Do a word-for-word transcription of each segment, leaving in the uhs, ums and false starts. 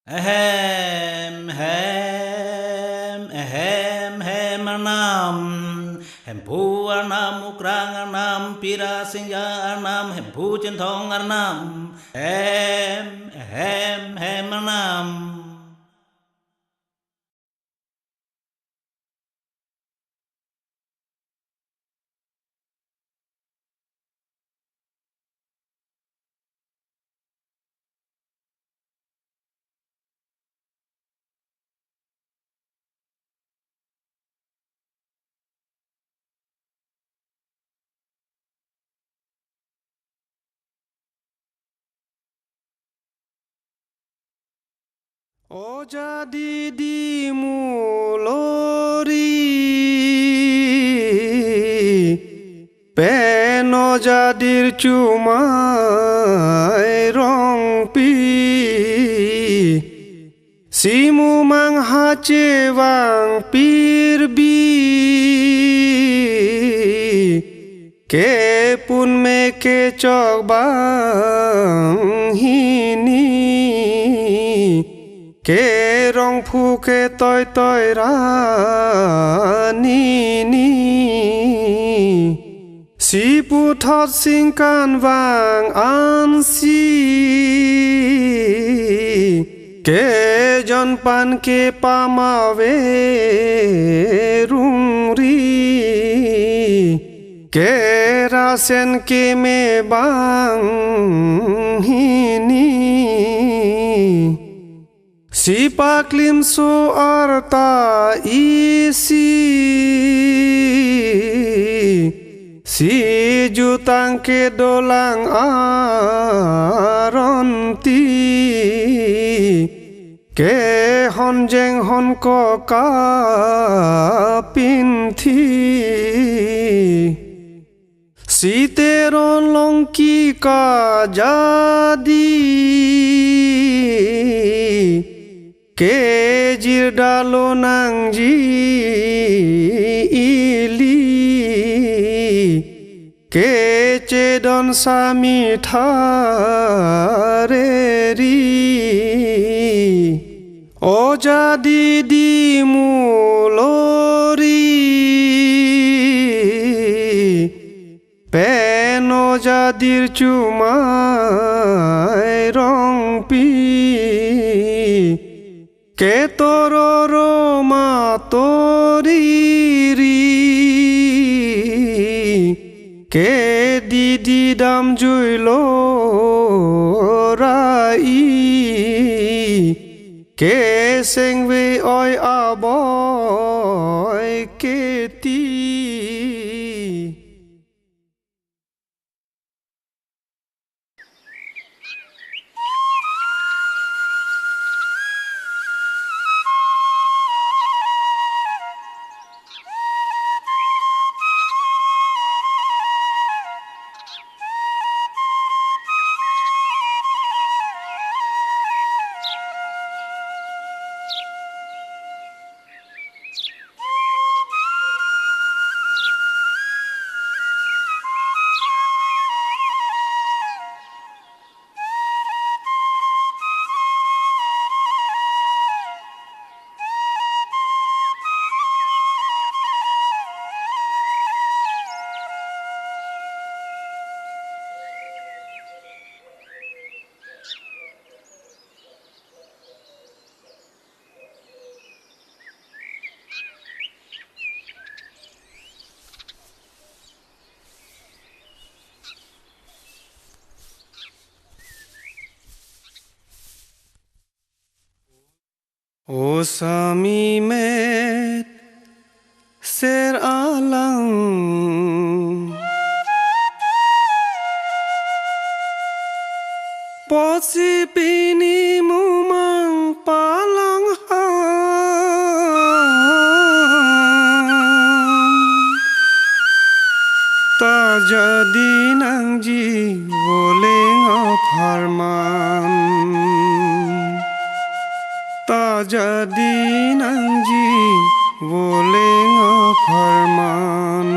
Ehem, hem, ehem, hem Arnam. Hemphu Arnam, Ukrang Arnam, Pira Singja Arnam, Hemphu Chinthong Arnam. Hem, hem, hem Arnam. O jadi di mulo ri, pen o jadir chumai rongpi, si mumang ha chevang pirbi, kepun me kechok banghini, kerongphu ketoitoi ra nini, si puthot singkan vang ansi, kejon pan kepamave rungri, kerasen keme banghini, si paklimso arta isi, si jutang kedolang aronti, kehonjeng honkok kapinthi, si Teron Longki kajadi, kejir dalo nangji ili, kechedon sami thare ri. O jadi di mulo ri, pen o jadir chumai rongpi, ketororo matori ri, kedidi damjuilo rai, kesengve oi aboi keti. O sami met ser alang, apotsi pini mumang palang ha, ta jadi nangji voleng apharman, ta jadi nangji voleng apharman.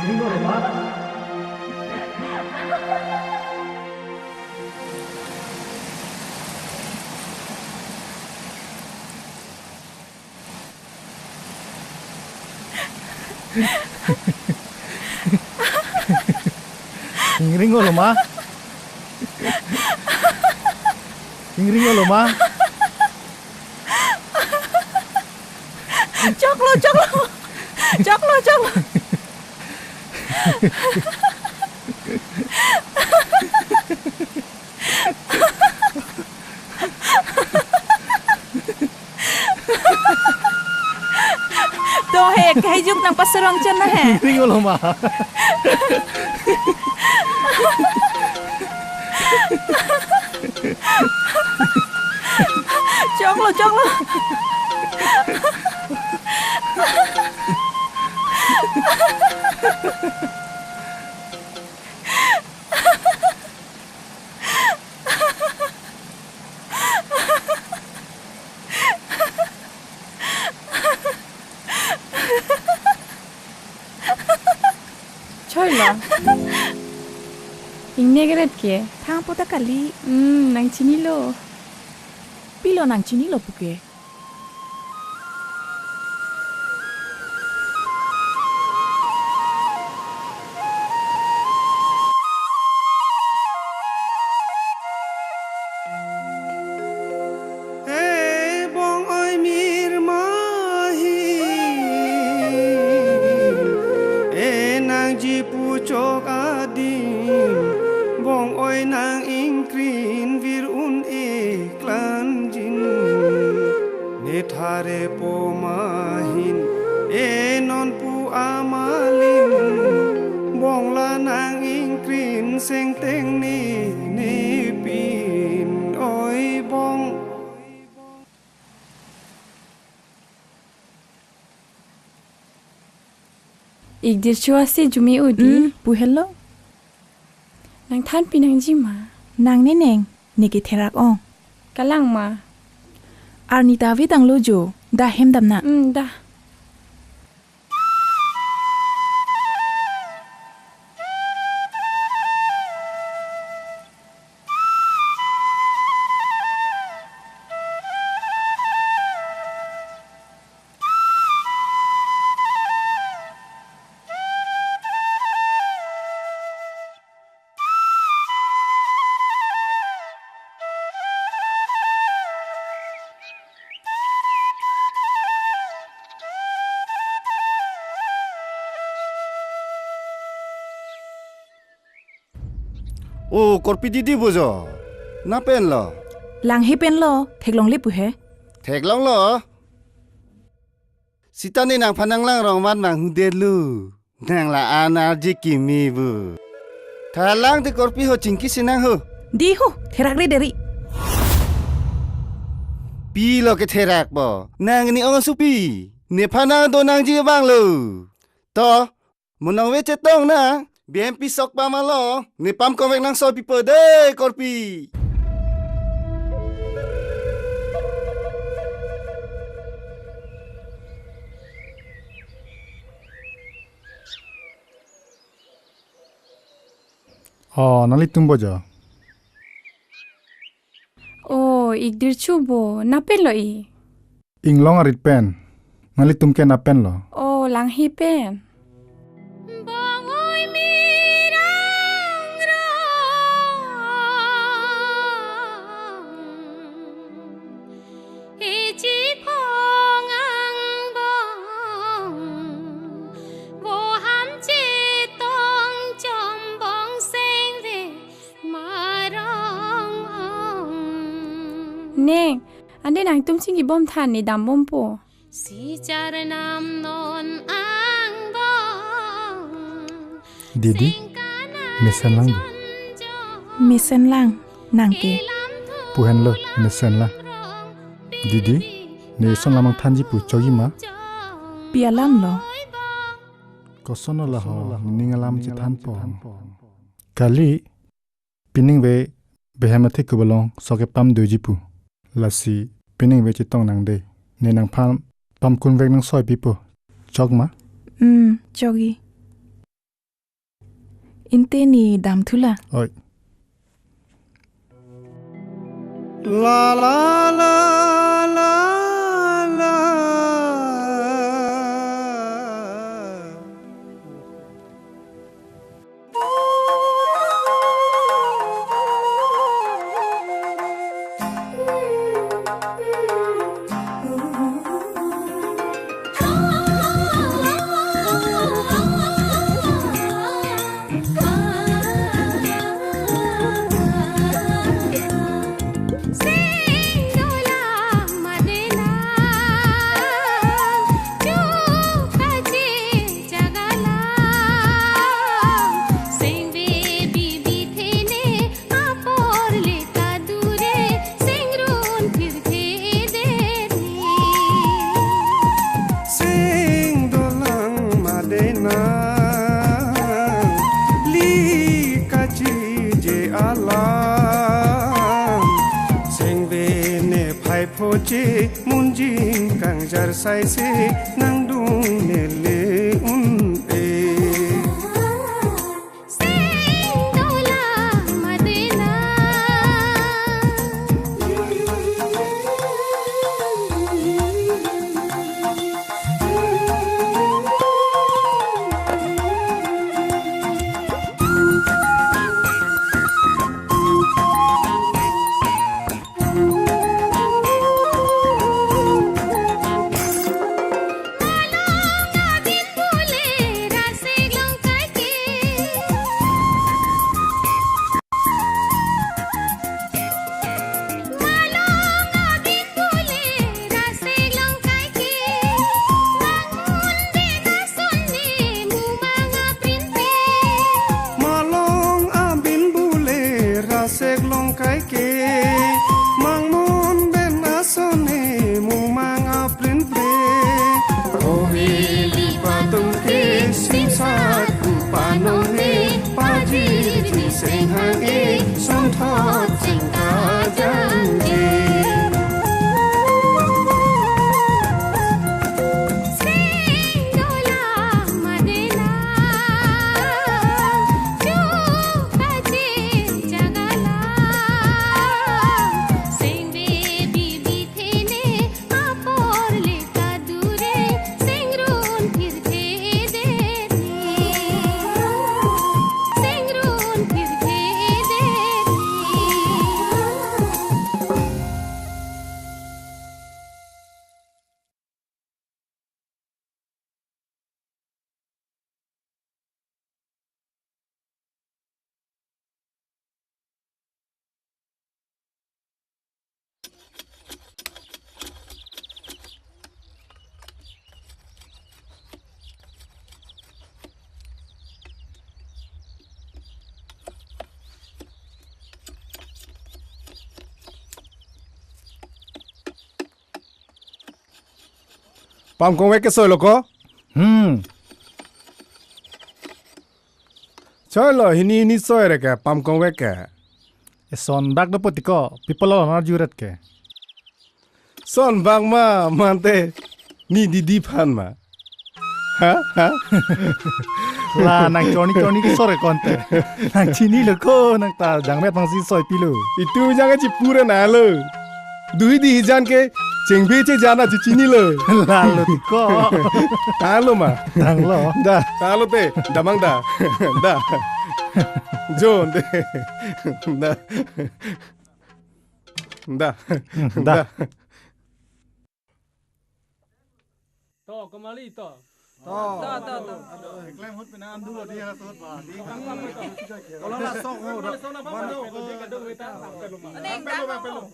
Ingring olo ma? Ingring olo ma? Choklo, choklo. Choklo, choklo. To he, kahijuk nangpasarong chan na he. Ingring olo ma? Choklo, choklo. Choi lo. Ingnek ret ke. Thang puta kali. Hmm, nangchinilo. Pilo nangchinilo puke. E bong oi mir mahin, e nangji puchok adim, bong oi nang ingkrin vir un-e klanjin. Ne thare po mahin, e non pu amalim, bong la nang ingkrin sengteng ne, ne pin oi bong. Ikdir chua si jumi udi. Hmm, pu helo. Nang thanpi nangji ma? Nang neneng, ne ke therak ong. Kalang ma? Arni ta ave tanglo jo, da hem dam na. Hmm, da. O korpi didi bojo. Na pen lo? Langhe pen lo, theklongle pu he. Theklonglo? Sita ne nangphan nanglang rong mat mang hu det lu. Nang la an arje kimi bu. Thalang te korpi ho chingki sinang ho. Di hu, therak re deri. Pilo ke therak po. Nang ni ong supi. Nephan nang do nangji abang lo. To, mo nangve chetong nang, B M P sok pamalo, nepam konvek nang soi pipo de korpi. O, nanglitum bojo. O, ikdir chu bo, na pen lo i. Inglong arit pen, nanglitum ke na pen lo. O, langhe pen. Bong oi mirang rong, eji phong angbong, bo ham chetong chombong sengve marong ong. Neng, ande nangtum chingki bom than ne dam bom po. Si charnam non angbong. Didi, mesen lang do. Mesen lang, nang ke. Pu henlo, mesen lang. Didi, ne ison lamang thanji pu chogi ma? Pi alam lo? Koson lo ho, ning alam chethan po. Kali, pining ve behem athe kubalong sok kepam doji pu. Lasi pining ve chetong nang de. Ne nangphan pam konvek nang soi pipo. Chok ma? Hmm, chogi. Inte ne damthulang. Oi. La la la la la. Apor le kadure, singrum phirthe deri. Sing dolang madena, li kachije alam. Singve ne phai phoche, munjing kangjar saise, nangdung nele un-e. Sing dolang madena. Malong abin bule rasek longkai ke, mangmun ben asone mumang aprin pre. Koheli patung ke simsat kupanong ne, pajir ni senghang e, sonthot sengkajang je. Pamkongvek ke soilo ko? Hmm. Soilo, hini hini soi re ke, pamkongvek ke. Eson bak do poti ko, people lo na juret ke. Son bak ma, mante, ne didi aphan ma. Ha? Ha? La, nang chorni chorni ke sore konte. Nang chinilo ko, nang ta jangmet nangsi soi pilo. Itum jang chipura nalo. Duhi dihi jan ke, chengbe che jan a chichinilo. Lalo ti ko. Tanglo ma. Tanglo. Da. Tanglo te, damang da. Da. Jon te. Da. Da. Hmm, da. Da. To, kemali to. To. To, to, to. Klem hut pina andu lo dia sut ba. Di kang kang to. Kalau lah sok ho, dak. Wan ho. Ning dak ho.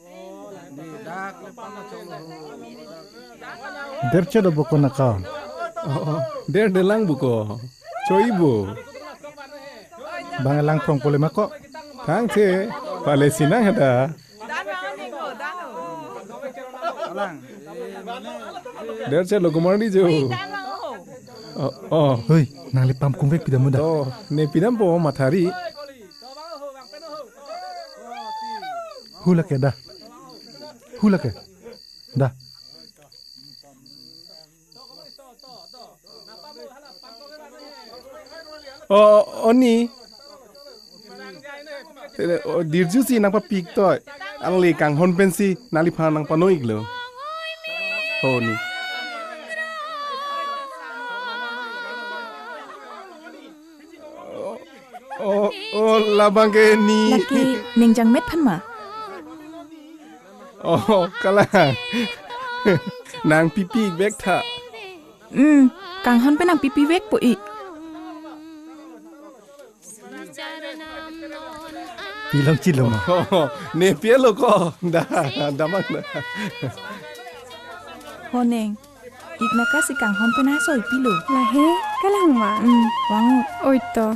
Di dak lepan na chong ho. Der chedo boko naka. Oh, oh. Der delang boko. Choi bo. Bang lang prong pole mako. Thang the. Pale sinang hada. Alang. Der chedo kumar di jo. Oh, oh. Hoi, nangli pamkongvek pidam da. To, ne pidampo mathari. Hula ke da. Hula ke. Da. Oh, oni. Eh, o, dirjusi nangpapik toi. Alangli kanghon pensi nangliphan nangpano-iklo. Ho ni. O, o, o, labang ke ni. Lake ning jangmet aphan ma? O, kalang. Nangpipi-ik vek tha. Hmm, kanghon pen nangpipi vekpo ik. Pilong chilong. Ne pielo ko. Da, damang da. Ho neng. Ik naka si kanghon pen asoi pilo. Lahe, kalang ma. Hmm, vang-o. Oi to.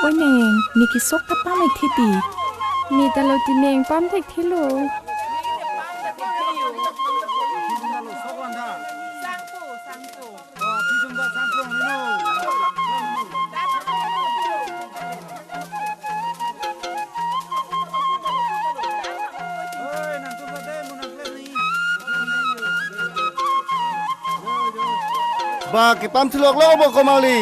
Oi neng, ne kesok ta pam-ik the ti. Ne ta lo ti neng, pam thekthelo. Ba, kepam thulok lo bo komali.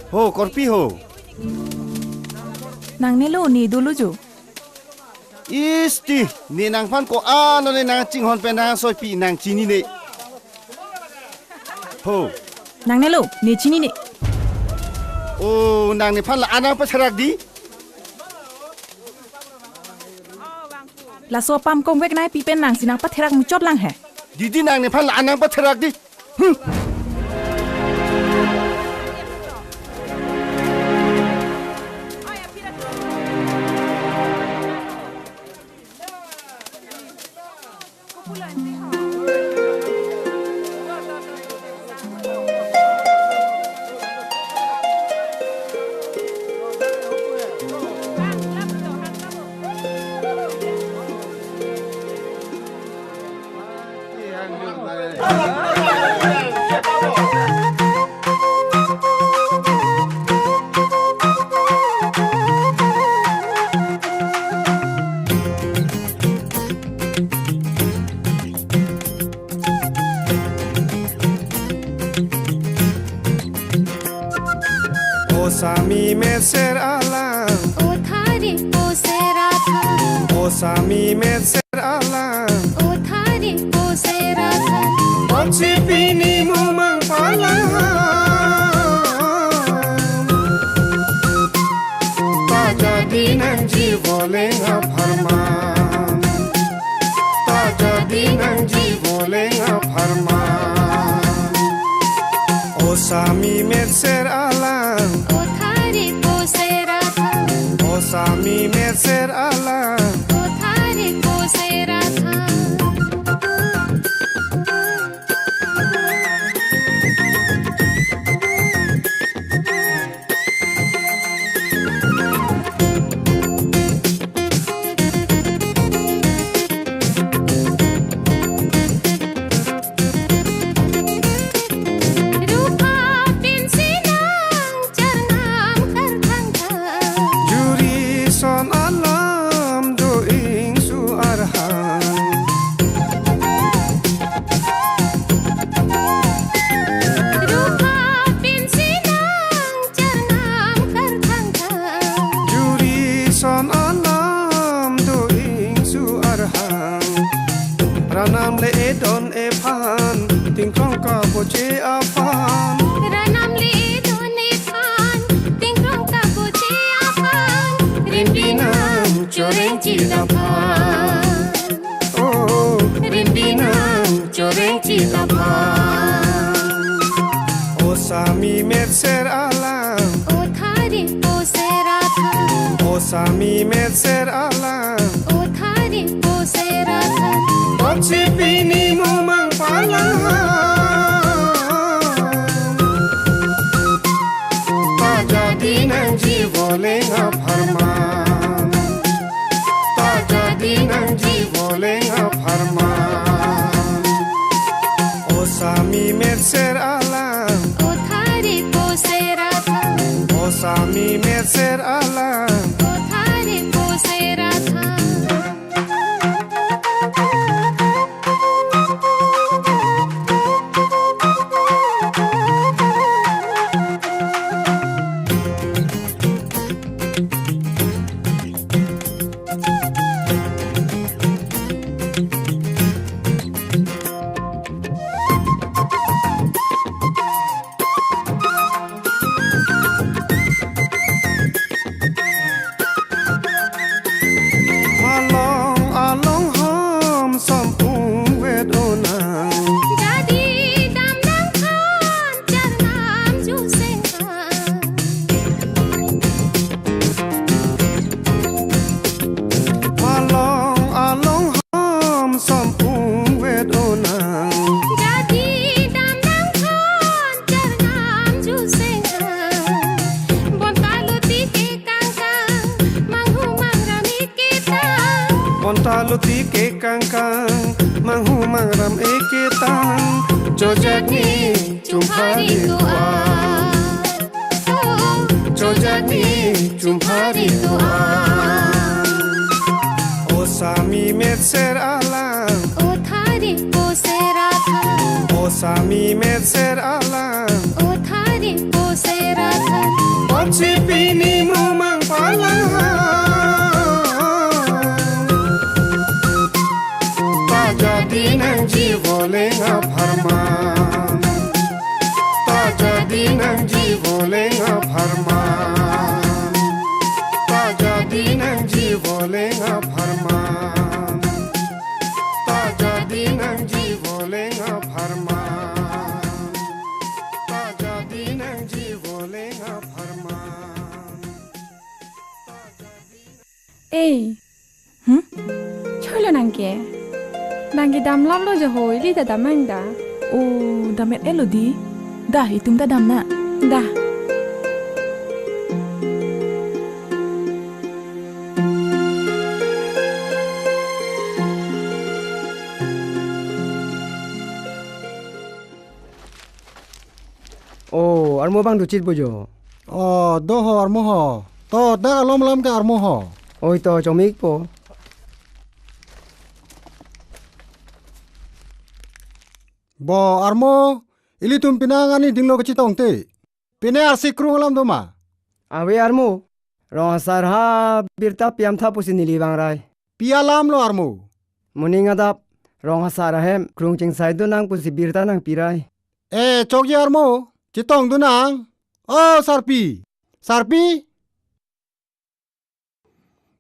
Ho, korpi ho. Nangne lo, ne dolo jo. Isti, ne nangphan ko-an ne nangchinghon pen nangsoipi nang chinine. Ho. Nangne lo, ne chinine. O, nang nephan la-an nangpatherak di. Laso pam kongvek nai pi pen nangsi nangpatherak muchot lang he. Didi nang nephan la-an nangpatherak di. Hmm. O sami meser alang. O thari poser atha. O sami meser alang. O thari poser atha. Ochi pini mumang palang. Ta jadi nangji voleng apharman. Ta jadi nangji voleng apharman. O sami meser alang. O thari poser atha. O sami meser alang. O thari poser atha. Rupa pinsinang charnam karthangthang. Juri son alam do ingsu arhang. Rupa pinsinang charnam karthangthang. Juri son alam do ingsu arhang. Ranam le edon ephan, tingkrong kaboche aphan. Ranam le edon ephan, tingkrong kaboche aphan. Rimbi nangchoreng chit aphan. Oh, rimbi nangchoreng chit aphan. O sami meser alang. O thari poser atha. O sami meser alang. O thari poser atha. Ochi pini mumang palang. Ta jadi nangji voleng apharman. Ta jadi nangji voleng apharman. O sami meser alang. O thari poser atha. O sami meser alang. O Loti ke kangkang, manghu mangram eketang, chojak ni chumphari ko-an. Chojak ni chumphari ko-an. O sami metser alang. O thari po seratha. O sami metser alang. O thari po seratha. Pochi pini mumang palang. Pajadi nangji voleng apharman. Pajadi nangji voleng apharman. Pajadi nangji voleng apharman. Pajadi nangji voleng apharman. Pajadi nangji voleng apharman. Pajadi. Ei. Hmm? Choilo nangke. Nangke damlaplo jo ho, ili ta damnang da. O, dam-et-etlo di. Da, itum ta damnang. Da. O, armo abang dochit bo jo. O, do ho armo ho. To, dak alom alam ke armo ho. Oi to, chomikpo. Bo armo, ilitum penang ani dinglo kachetongte. Pine arsik krung alam doma. Ave armo. Rong asar ha birta piam tha pusi neli vangrai. Pi alamlo armo? Moning adap, rong asar ahem, krung chingsai dun nang pusi birta nangpirai. E, chokji armo, chetong dun nang. O, sarpi. Sarpi?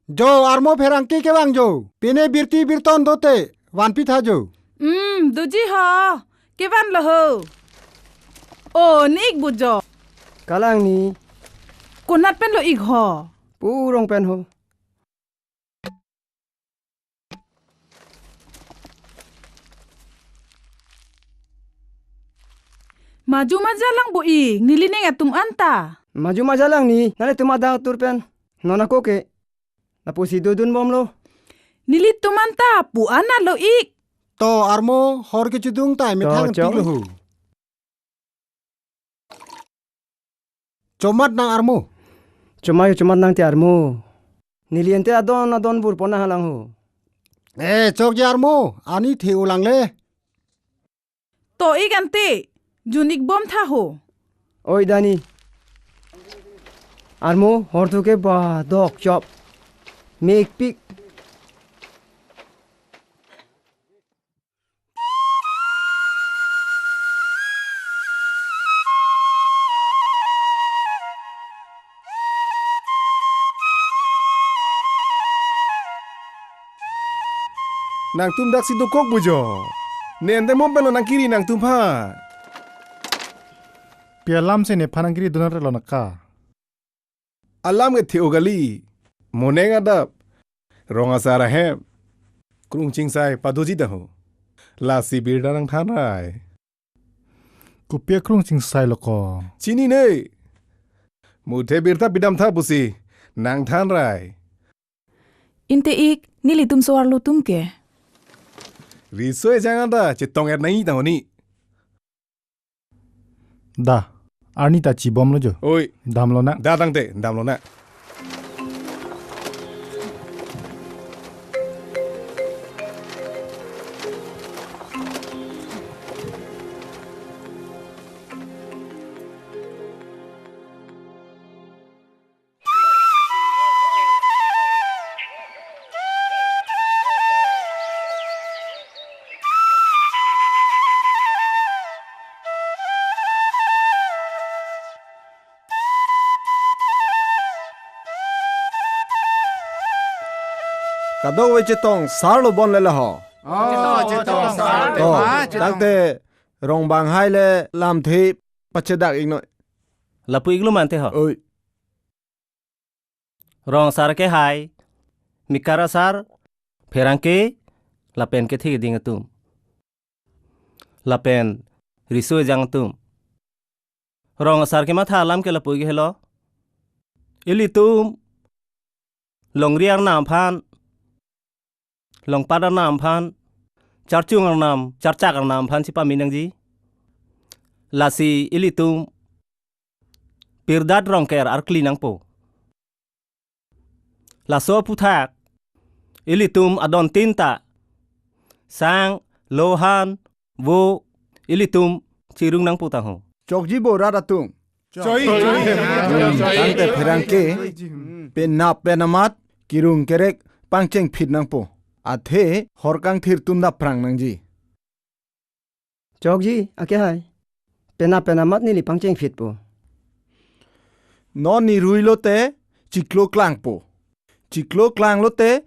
Jo, armo pherangke kevang jo. Pine birti birton dote, vanpi tha jo. Hmm, doji ho. Kevanlo ho. O, ne-ik bo jo. Kalang ni. Konat penlo ik ho? Pu rong pen ho. Maju majalang bo ik, neli ning atum anta. Maju majalang ni, nanglitum adang atur pen. Non ako ke. Lapusi dodun bomlo. Nelitum anta pu-an lo ik. To armo, hor kechedung tai methang To, chong. Piklo ho. Chomat nang armo. Chomai chomat nang te armo. Neli ante adon adon bur pon nang halang ho. E, chokji armo, ani the-o lang le. To ik ante, jun ik bom tha ho. Oi dani. Armo, hor thu ke ba dok chop. Mekpik. Nangtum daksi dokok bo jo. Ne ante mo penlo nangkiri nangtum aphan. Pi alam si nephan nangkiri dun nang relo naka. Alam ke the-o kali. Moning adap. Rong asar ahem. Krung chingsai padoji ta ho. Lasi birta nangthanrai. Kopi akrung chingsai lo ko? Chinine. Muthe birta pidam tha pusi. Nangthanrai. Inte ik, nelitum so-arlo atum ke. Riso ejang anta, chetong-et nangji ta ho ni. Da, arni ta chibomlo jo. Oi. Damlo na. Da tangte, damlo na. Kadokave chetong sarlo bon le laho. Oh, chetong, chetong sar. To, ah, chetong. Tangte rongbang hai le lamthe pachedak iknoi. Lapu iklo mante ho. Oi. Rong asar ke hai, mikar asar, pherangke, lapen kethe keding atum. Lapen riso ejang atum. Rong asar kematha alam ke lapu ik helo. Ilitum longri arnam aphan longpat arnam aphan, charchung arnam, charchak arnam aphan si pame nangji. Lasi ilitum Pirdat Rongker arkli nangpo. Laso aphuthak ilitum adon tin ta, sang, lohan, vo, ilitum chirung nangpo tangho. Chokji bo rat atum. Choi, choi. Tangte pherangke, penap penamat, kirung kerek, pangchengphit nangpo. Athe hor kangthir atum daprang nangji. Chokji, akehai. Penap penamat neli pangchengphitpo. Non nirui lote chiklo klangpo. Chiklo klang lote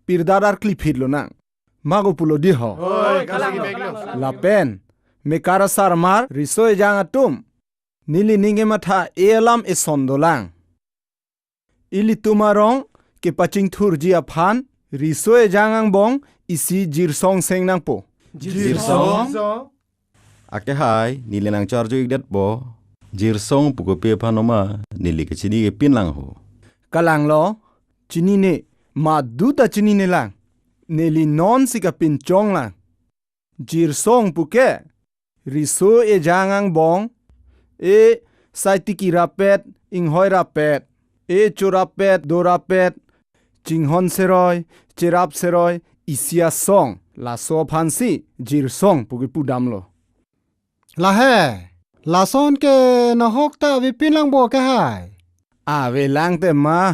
pirdat arkli phit lonang. Mago pulo di ho. Oi, kalang lo, kalang lo. Lapen mekar asarmar riso ejang atum, neli ning kematha e alam eson dolang. Ilitum arong kepachingthurji aphan riso ejang angbong isi Jirsong seng nangpo. Jirsong? Akehai, neli nangcharju-ikdetpo. Jirsong pu kopi aphan oma, neli kachini kepin lang ho. Kalang lo, chinine, madu ta chinine lang. Neli non si kapinchong lang. Jirsong puke riso ejang angbong, e saitiki rapet, inghoi rapet, e cho rapet, do rapet, chinghon seroi, cherap seroi, isi asong, laso aphan si Jirsong pu kepudamlo. Lahe, lason ke nahok ta avepin lang bo akehai. Avelang te ma,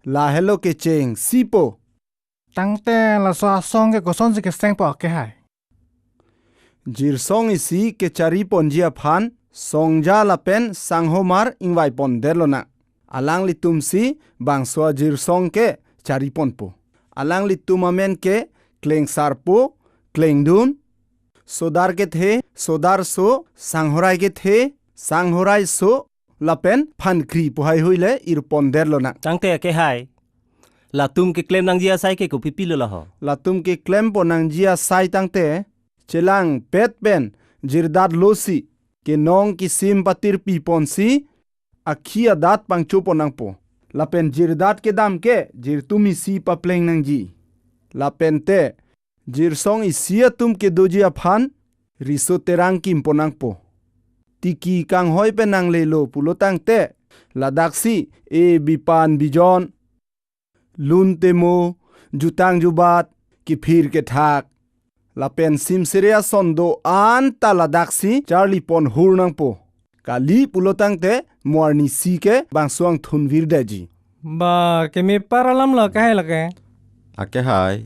lahelo kechengsipo. Tangte laso asong ke kosonsi kesengpo akehai? Jirsong isi kechariponji aphan songja lapen sanghomar ingvaipondetlo nang. Alanglitum si bangso ajirsong ke chariponpo. Alanglitum amen ke Klengsarpo, Klengdun, Sodar kethe, Sodarso, Sanghorai kethe, Sanghoraiso, lapen Phankri pu haihui le irpondetlo nang. Tangte akehai, latum keklem nangji asai ke kopi pilo laho? Latum keklempon nangji asai tangte, chelangpet pen jirdatlo si, kenong kisim patirpiponsi, akhi adat pangchopon nangpo. Lapen jirdat kedam ke jirtum isi papleng nangji. Lapente, Jirsong isi atum kedoji aphan riso terang kimpon nangpo. Tiki kanghoi pen nanglelo pulo tangte, ladaksi e bipan bijon, lun temo, jutang jubat, kiphir kethak, lapen simsere ason do-an ta ladaksi charlipon hur nangpo. Kali pulo tangte mo arnisi ke bangso angthun virdetji. Ba, kemepar alam lo akehai lake. Akehai,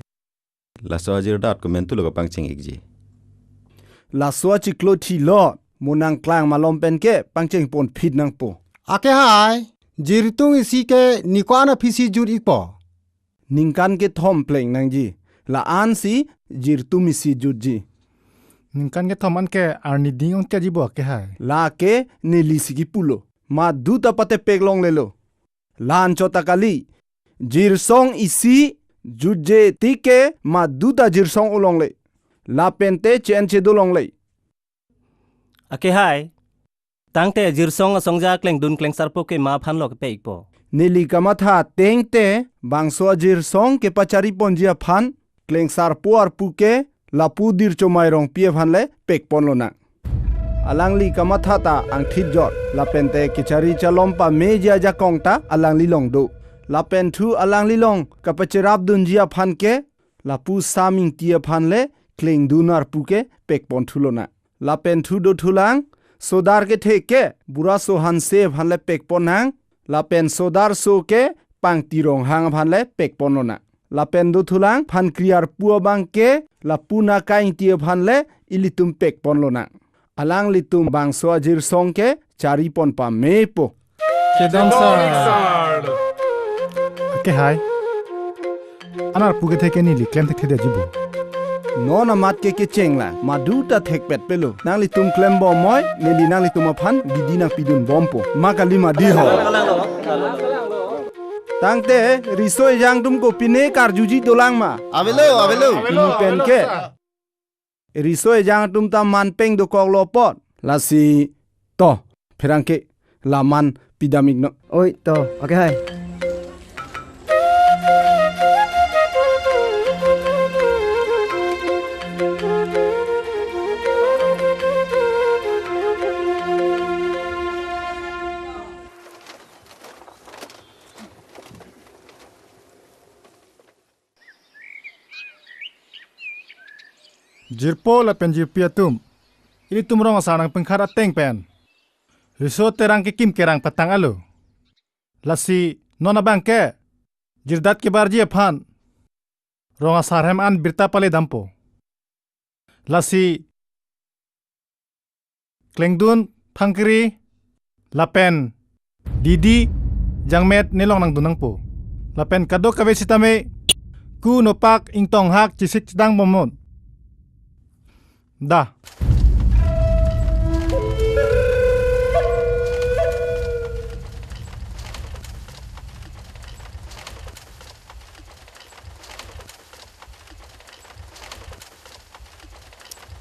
laso ajirdat komantu lo kapangcheng-ikji? Laso achiklo thilo, mo nangklang malom pen ke pangchengponphit nangpo. Akehai, jirtung isi ke ningkan aphi si jut-ikpo? Ningkan kethom pleng nangji, la-an si jirtum isi jutji. Ningkan kethom an ke arni ding ongtiji bo akehai? Lake neli si kipulo, madu ta patepek longlelo. La-an chot ta kali, Jirsong isi jutje tik ke madu ta Jirsong o longle. Lapente chen chedo longle. Akehai, tangte Jirsong asongja Klengdun Klengsarpo ke ma aphan lo kepe-ikpo? Neli kamatha ateng te bangso ajirsong kepachariponji aphan Klengsarpo arpu ke lapu Dirchomai Rongpi aphan le pekponlo nang. Alangli kamatha ta angthit jor, lapente kechari chalom pameji ajakong ta alangli along do. Lapenthu alangli along kapacherapdunji aphan ke lapu Sam Ingti aphan le Klengdun arpu ke pekponthulo nang. Lapenthu dothulang, Sodar kethe ke Buraso Hanse aphan le pekpon nang. Lapen Sodarso ke Pangti Ronghang aphan le pekponlo nang. Lapen dothulang Phankri arpu abang ke lapu Nakai Ingti aphan le ilitum pekponlo nang. Alanglitum bangso ajirsong ke charipon pamepo. Kedam sar. Akehai. Aner arpu kethe ke neli klem thekthedetji bo. Non amat ke kecheng lang, madu ta thekpet pelo. Nanglitum klembom moi, neli nanglitum aphan bidi nangpidunbompo. Ma kali ma di ho. Tangte, riso ejang atum kopine karjuji dolang ma? Avelo, avelo. Pini pen ke riso ejang atum ta manpeng dokoklo apot. Lasi to, pherangke, la man pidam-iknon. Oi, to, akehai. Jirpo lapen jirpi atum, ilitum rong asar nangpingkhat ateng pen riso terang kekim kerang patang alo. Lasi non abang ke jirdat kebarji aphan rong asar hem an birta pale dampo. Lasi Klengdun, Thangkri lapen Didi, Jangmet nelong nangdun nangpo. Lapen kadokave sitame ku nopak ingtonghak chesik chedang bomnon. Da.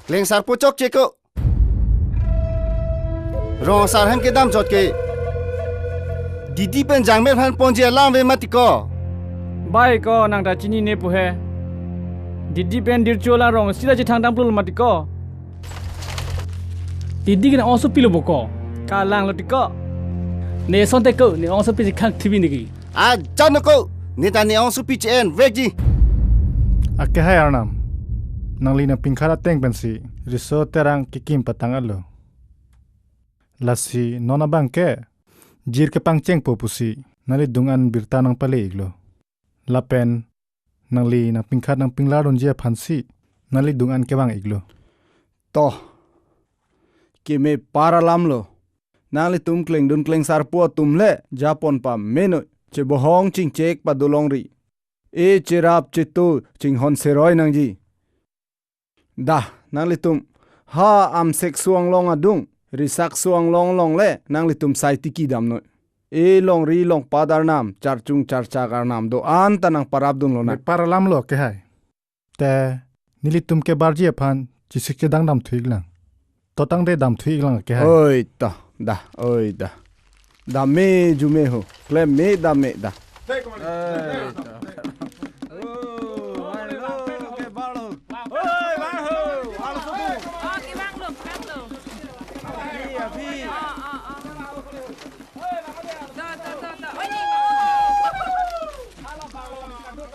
Klengsarpo chokche ko. Rong asar hem kedam chot ke Didi pen Jangmet aphan ponji alam ave mati ko. Bai ko, nang ta chinine pu he. Didi pen Dircho la rong sita chethang dam pulo mati ko. Didi ke ne ongsopi lo bo ko. Kalang lo ti ko. Ne asonte ko, ne ongsopi si khang thibi niki. Ajan ko, ne ta ne ongsopi che-en vekji. Akehai arnam, nangli nangpingkhat ateng pensi riso terang kekim patang alo. Lasi non abang ke jir kepangchengpo pusi nanglidung an birta nangpale iklo. Lapen nangli nangpingkhat nangpinglar unji aphansi nanglidung an kevang iklo. To, keme par alam lo. Nanglitum Klengdun Klengsarpo atum le japon pamenoi, chebohong chingchek padolongri. E cherap cheto chinghon seroi nangji. Da, nanglitum ha amsek suang long adung, risak suang long long le nanglitum sai tiki damnoi. E longri longpat arnam, charchung charchak arnam do-an ta nangparap dunlo na. Par alam lo akehai. Te nelitum kebarji aphan chesik chedang damthu iklang. To tangte damthu iklang akehai. Oi ta, da, oi da. Dam me arjume ho. Klem me dam me da.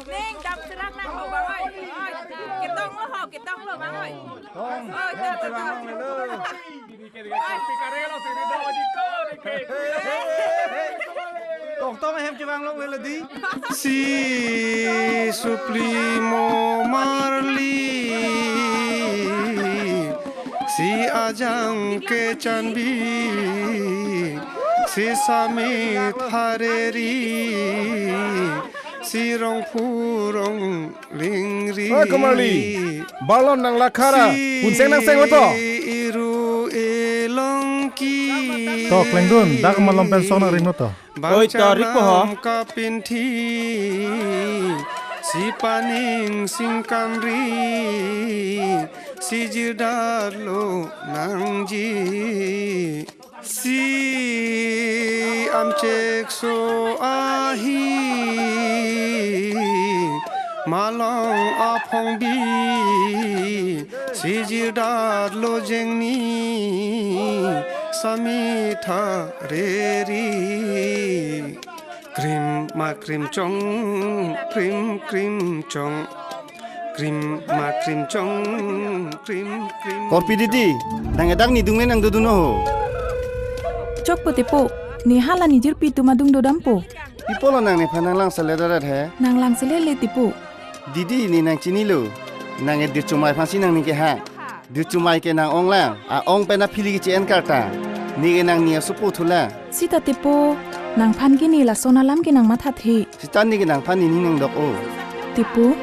Ning, dam serang nang ho, bang oi. Oi, ketong lo ho, ketong lo, bang oi. Oi, da, da, da. Tong tong hem chevang long le di. Si supli mo marli, si ajang ke chanbi, si samit hareri, si rongphu rong lingri. Oi, Komarli, balon nang lakhara, si unseng nang seng oto. Iru elongki. To, Klengdun, dak malom pen song nang ring oto. Oi, to, rik po ho. Bangchanam kapinthi, si paning singkanri, si jirdat lo nangji. Si amchek so ahi, malong aphong bi, si jirdat lo jengni, samit hareri. Krim ma krim chong, krim krim chong. Krim ma krim chong, krim krim. Korpi Didi, nang edak nidung le nang dodun ho. Chokpo tipo, ne hala ne jirpi atum adung dodampo. Pi apotlo nang nephan nang langselet arat he? Nang langselet le tipo. Didi, ne nang chinilo. Nang e Dirchomai aphansi nangning kehang. Dirchomai ke nang ong lang, a-ong pen aphili keche-en karta. Ne ke nangning asopo thulang. Sita tipo, nangphan ke ne lason alam ke nang mathathe. Sita ne ke nangphan nening nangdok o. Tipo,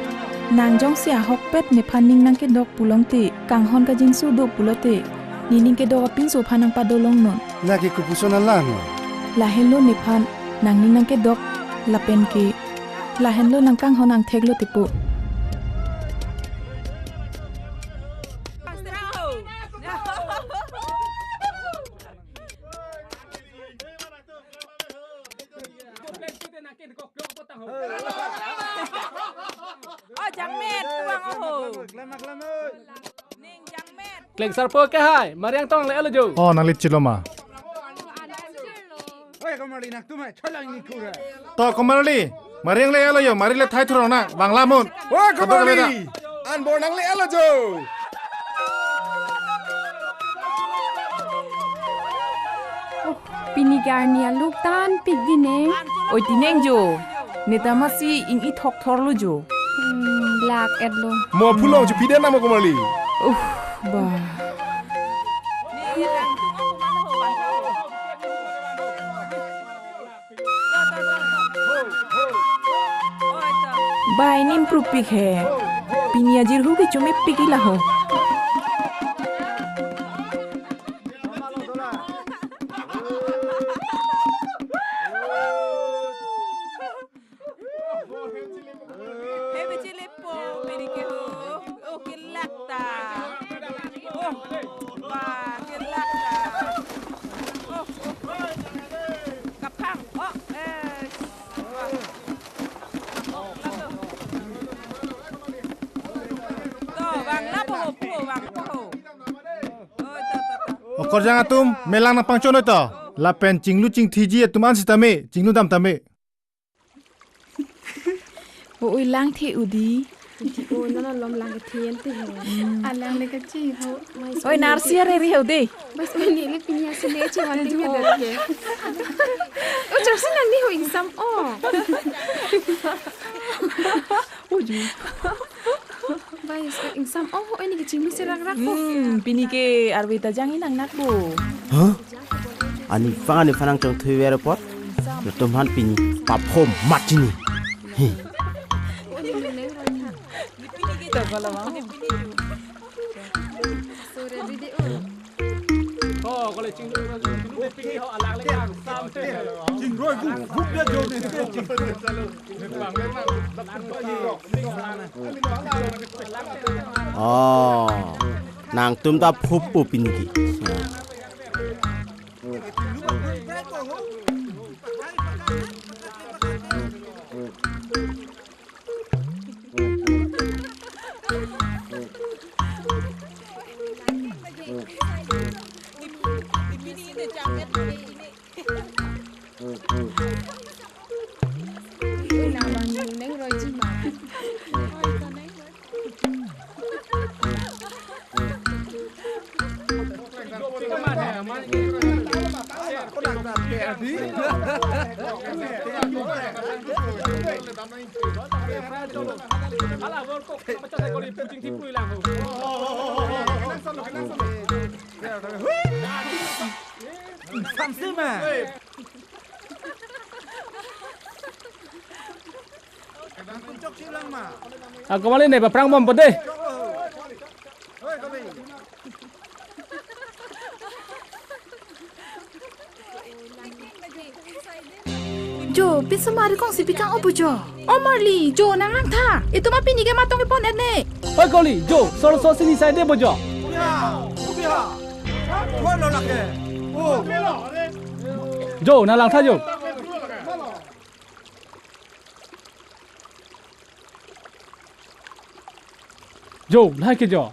nang jongsi ahokpet nephan ning nangkedok pulongte, kanghon kajinso do pulote, nening kedok apinso aphan nangpadolongnon. Lake kopuson alam lo. Lahenlo nephan nangning nangkedok lapen ke lahenlo nang kanghon angthek lo tipo. Oh, Jangmet, tuang oho. Ning Jangmet. Klengsarpo kehai, Mariang tong le alo jo. Oh, nangli chiloma. Oi, Komarli, nang tum hai, cholang ni kura. To, Komarli, Mariang le alo jo, Mari le thai thurong na, bang lamun. Oi, Komarli, anbor nang le alo jo. Pini ke arni aluk tan pik di neng. Oi, tineng jo. Neta masi ing-i thokthor lo jo. Hmm, lak et lo. Mo phulong chu pide nama Komarli. Uh, bah. Bai nim prupik he. Pini ajirhu ke chumipik ila ho. Hei, bechele po, pini ke ho. Oh, kelak ta. Oh, wah, kelak ta. Oh, oh, oh. Kaphang. Oh, eh. Wah. Oh, lapu. To, vang lapu ho, pu, vang lapu ho. Oh, to, to, to. Okorjang atum, melang nangpangchonoi to. Lapen chinglu chingthiji atum an sitame, chinglu dam tame. O, oi, lang the udi. Udi o, nana lom lang kethe ante he. Hmm. Alang le kachi ho. Oi, narsi are re ho de. Bas o, neli pini asile chi wan de ke. O, charsi nang ni ho ingsam o. Oju. Bai, ingsam o ho, ini ke chinglu serak rak ho. Hmm, pini ke arve ta jang inang nak bo. Hah? Ani phan, ani phan nangchongthui ver apot. Latum aphan pini paphom mat chini. Hi. Oh, nangtum ta phup pu pini ke. Samsima. Ako mali ne, paprang bom pede. Jo, pinsomar kongsi pikang opo jo. O Marli, jo nang langtha. Itum apini ke matong kepon et ne. Oi Koli, jo, sor sor sini side bo jo. Jo, nang langtha jo. Jo, lahai ke jo.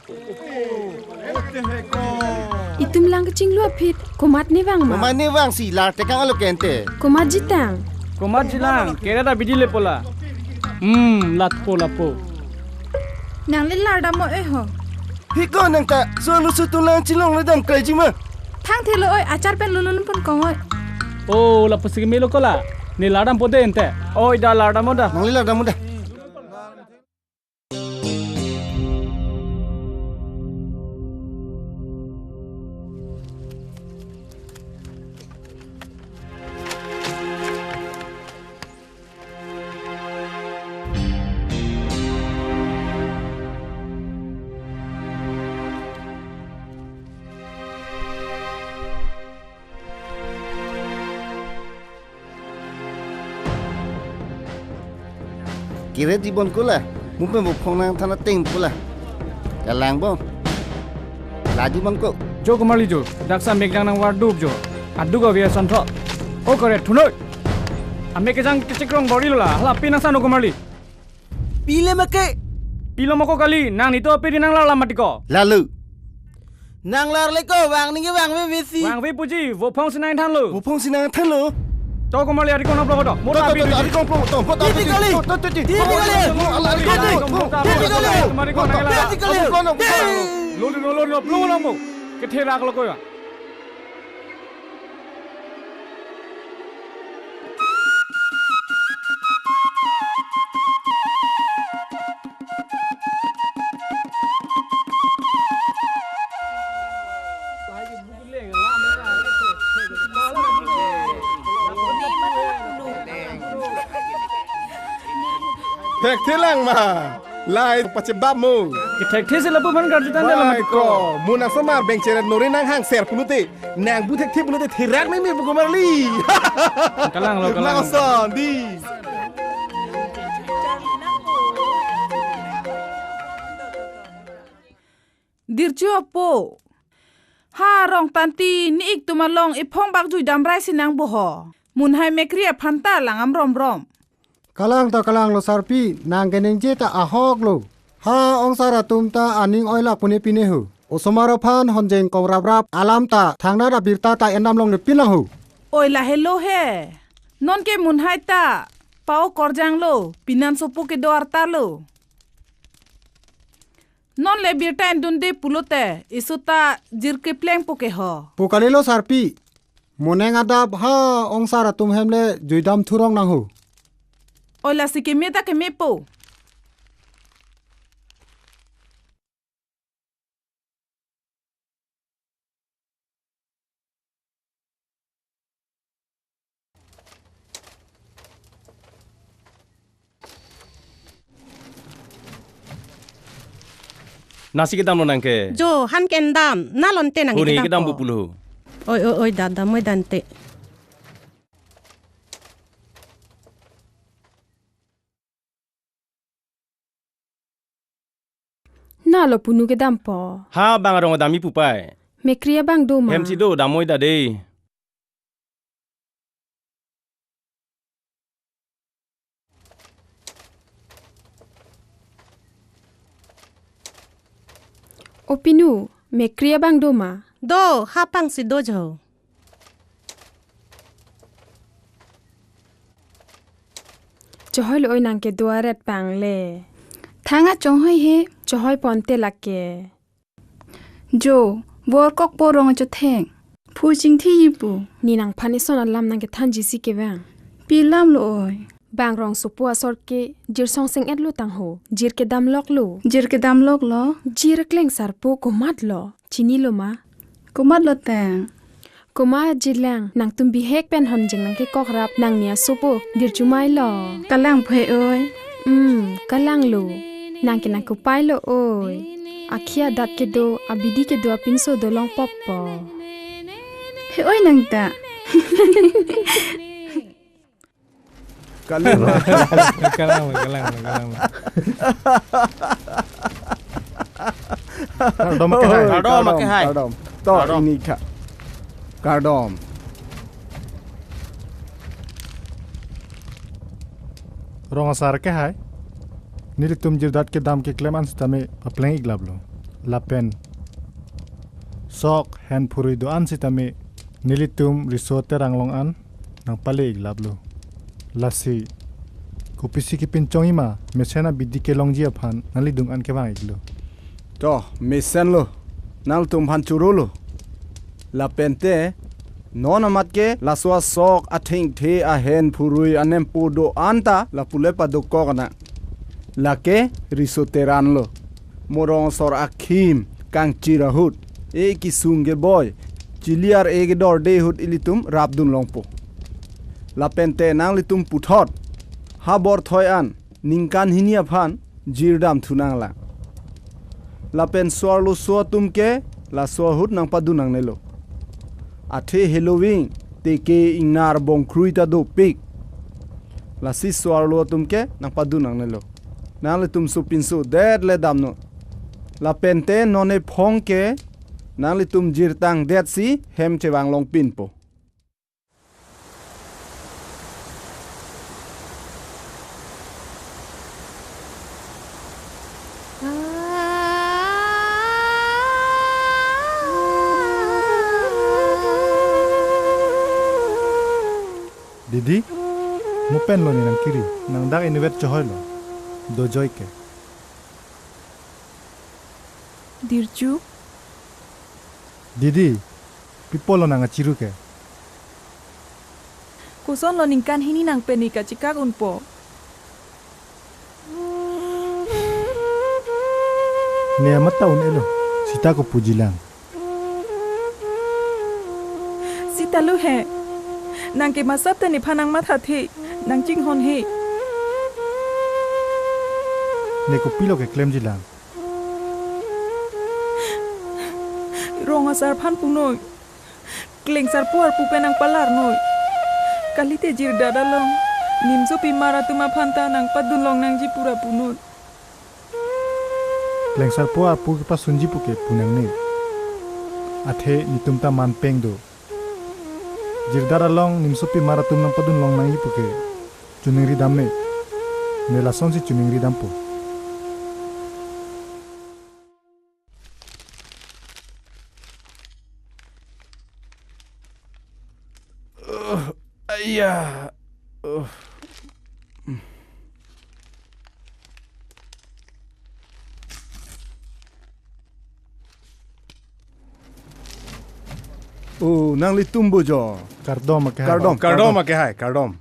Itum lang kachinglu aphi, komat ne vang ma? Komat ne vang si, lar tekang alo kente. Komat jitang. Komat jilang, kera da bidi le pola. Hmm, lat po, lat po. Nang le lar dam mo eh ho. Hi ko nang ta, so lu su tu lang chilong le dam krai ji ma. Thang thelo oi, achar pen lulun pun kong oi. Oh, lapu si melo kola. Ne lar dam po de ente. Oi, da lar dam mo da. Nang le lar dam mo da. Kire di bon ko la, mupen bo phong nangthan ateng ko la. Kalang bon. Ladi bon ko. Jo Komarli jo, daksa meklang nangvar dup jo. Aduk avi ason tho. O kore thunoi. Ame kejang kechekrong bor-ilo la, hala pi nangsan o Komarli. Pile make. Pilo moko kali, nang nito ape di nang lar lam mati ko. Lalu. Nang lar le ko, vang ningke vangve vesi. Vangve puji, vo phong si nangthanlo. Vo phong si nangthanlo. To Komarli ari kong nang plong to. Mo to, to, to, to, ari kong plong to. Mo to, titi kali. To, to, titi. Titi kali. Mo, ala, ari kong plong. Titi kali. Mo, titi kali. Mo, titi kali. Lo, lo, lo, lo, plong lo mo. Kethe rak lo ko ya. Thekthe lang ma. Lahai pachebap mo. Kethekthesi lapu aphan karjutang dei. Lahai ko. Mo nang osomar bengcheret nori nanghangser pulote, nang bu thekthe pulote therak meme pu komarli. Kalanglo, kalanglo. Nang oson dei. Dirchu apo. Ha Rongtanti, ne-ik atum along ephong bak juidam raisi nang bo ho. Munhai Mekri aphan ta langdam romrom. Kalang ta kalanglo sarpi, nang keningje ta ahoklo. Ha ongsar atum ta aning oilak pune pine ho. Osomar aphan honjeng kong raprap alam ta thangnat abirta ta endam longle pin lang ho. Oi, lahelo he. Non ke munhai ta pa-o korjanglo, penan sopo kedo arta lo. Non le birta endunde pulote, isu ta jir keplengpo ke ho. Pu kalilo sarpi. Moneng adap ha ongsar atum hem le juidam thurong nang ho. Oi, lasi keme ta kemepo. Nasi kedamlo nang ke? Jo, han kendam, nalonte nang. Huni kedam kedampo. Bu pulo. Oi, oi, oi, dada, moi dante. Nalo punu kedampo. Ha, bang arong damji pupai. Mekri abang do ma? Hemsi do, dam moi da dei. O pinu, Mekri abang do ma? Do, ha pangsi do jo. Chohoilo oi nang kedo aret pang le. Thang a chohoi he. Chohoi ponte lake. Jo, vorkok porong achotheng. Phu chingthi ji pu. Ne nangphan eson alam nang kethanji si kevang. Pi lam lo oi? Bang rong sopo asor ke jir songseng-et lo tang ho. Jir kedam lok lo. Jir kedam lok lo? Jir kleng sarpo komat lo. Chinilo ma? Komat lo tang? Komat jilang, nangtum bihek pen honjeng nang kekok rap nangni asopo, Dirchu mai lo. Kalang phe oi. Hmm, kalanglo. Nang ke nang kopai lo oi. Akhei adat kedo, abidi kedo apinso dolong pop po. He oi nang ta. Kalang, kalang, kalang, kalang. Kardom akehai. Kardom, kardom, kardom. To, kardom. Ini kha. Kardom. Rong asar akehai. Nelitum jirdat kedam keklem an sitame papleng-ik laplo. Lapen sok hen phurui do-an sitame nelitum riso terang along an nangpale-ik laplo. Lasi kopisi kepinchongji ma mesen abidi kelongji aphan nanglidung an kevang-iklo. To, mesen lo, nangtum aphan choro lo. Lapente, non amat ke laso asok athengthe ahen phurui anempo do-an ta lapu le padokok nang. Lake riso teran lo. Mo rong asor akhim kangchir ahut, e kesung keboi, chili ar-e kedorde ahut ilitum rapdun longpo. Lapente nanglitum puthot ha borthoi an ningkan hini aphan jirdam thu nanglang. Lapen so-arloso atum ke laso ahut nangpadun nangnelo. Athe heloving teke ingnar bongkrui ta dopik. Lasi so-arlo atum ke nangpadun nangnelo. Nanglitum sopinso det le damnon. Lapente non ephong ke nanglitum jirtang detsi hem chevang longpinpo. Didi, mo pen lo ne nangkiri, nang dak inutvet chohoilo, dojoi ke. Dirchu. Didi, pi apotlo nang achiru ke? Kosonlo ningkan hini nang pen ne kachikak unpo? Ne amat ta un-elo, sita kopuji lang. Sita lo he. Nang ke masap ta nephan nangmathathe, nangchinghonhe. Ne kopilo keklemjilang? Rong asar aphan punoi. Klengsarpo arpu pen nangpalarnoi. Kalite Jirdat along nimsopi mar atum aphan ta nangpadun longnangji pura punoi. Klengsarpo arpu kepasunji puke punangne. Athe netum ta manpeng do. Jirdat along nimsopi mar atum nangpadun longnangji puke choningri damne. Ne lasonsi choningri dampo. Uh, aya. Uh. Oh, nanglitum bo jo. Kardom akehai. Kardom, kardom, kardom akehai, kardom.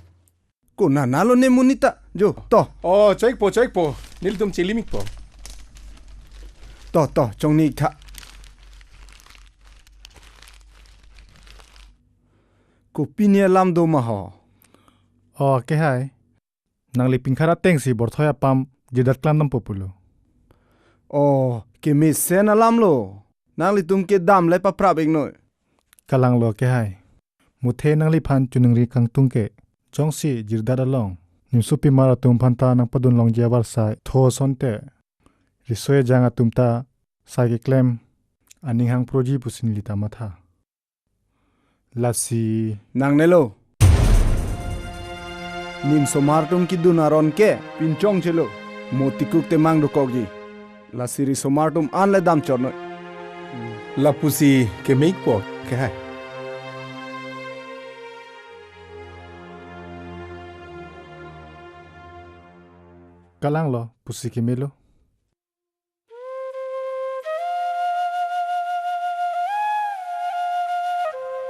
Konat nalo ne monit ta, jo, to. Oh, choi-ikpo, choi-ikpo. Nelitum chelim-ikpo. To, to, chongni-iktha. Kopi ne alam do ma ho? Oh, akehai. Nangli pingkhar atengsi Borthoi apam Jirdat klemdampo pulo. Oh, kemesen alamlo. Nanglitum ke damle paprap-iknoi. Kalanglo akehai. Muthe nangliphan choningri kangtung ke. Jongsi Jirdat along nimsopi mar atum aphan ta nangpadun longji avarsai tho asonte, riso ejang atum ta sai keklem aning hangproji pusi neli ta matha. Lasi nangnelo. Nimso mar atum kedun aron ke pinchongchelo. Mo tikuk temang dokokji. Lasi riso mar atum anle damchotnoi. Lapusi keme-ikpo akehai. Kalanglo, pusi kemelo.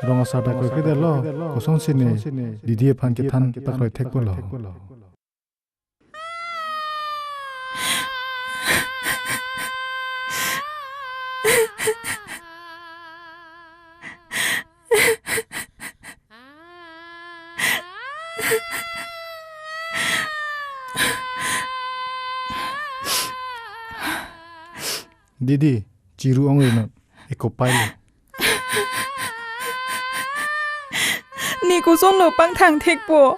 Rong asar ta kroikredetlo, kosonsi ne didi aphan kethan pakroi thekpo lo. Didi, chiru ongri non, eko pailo. Ne kosonlo pangthang thekpo?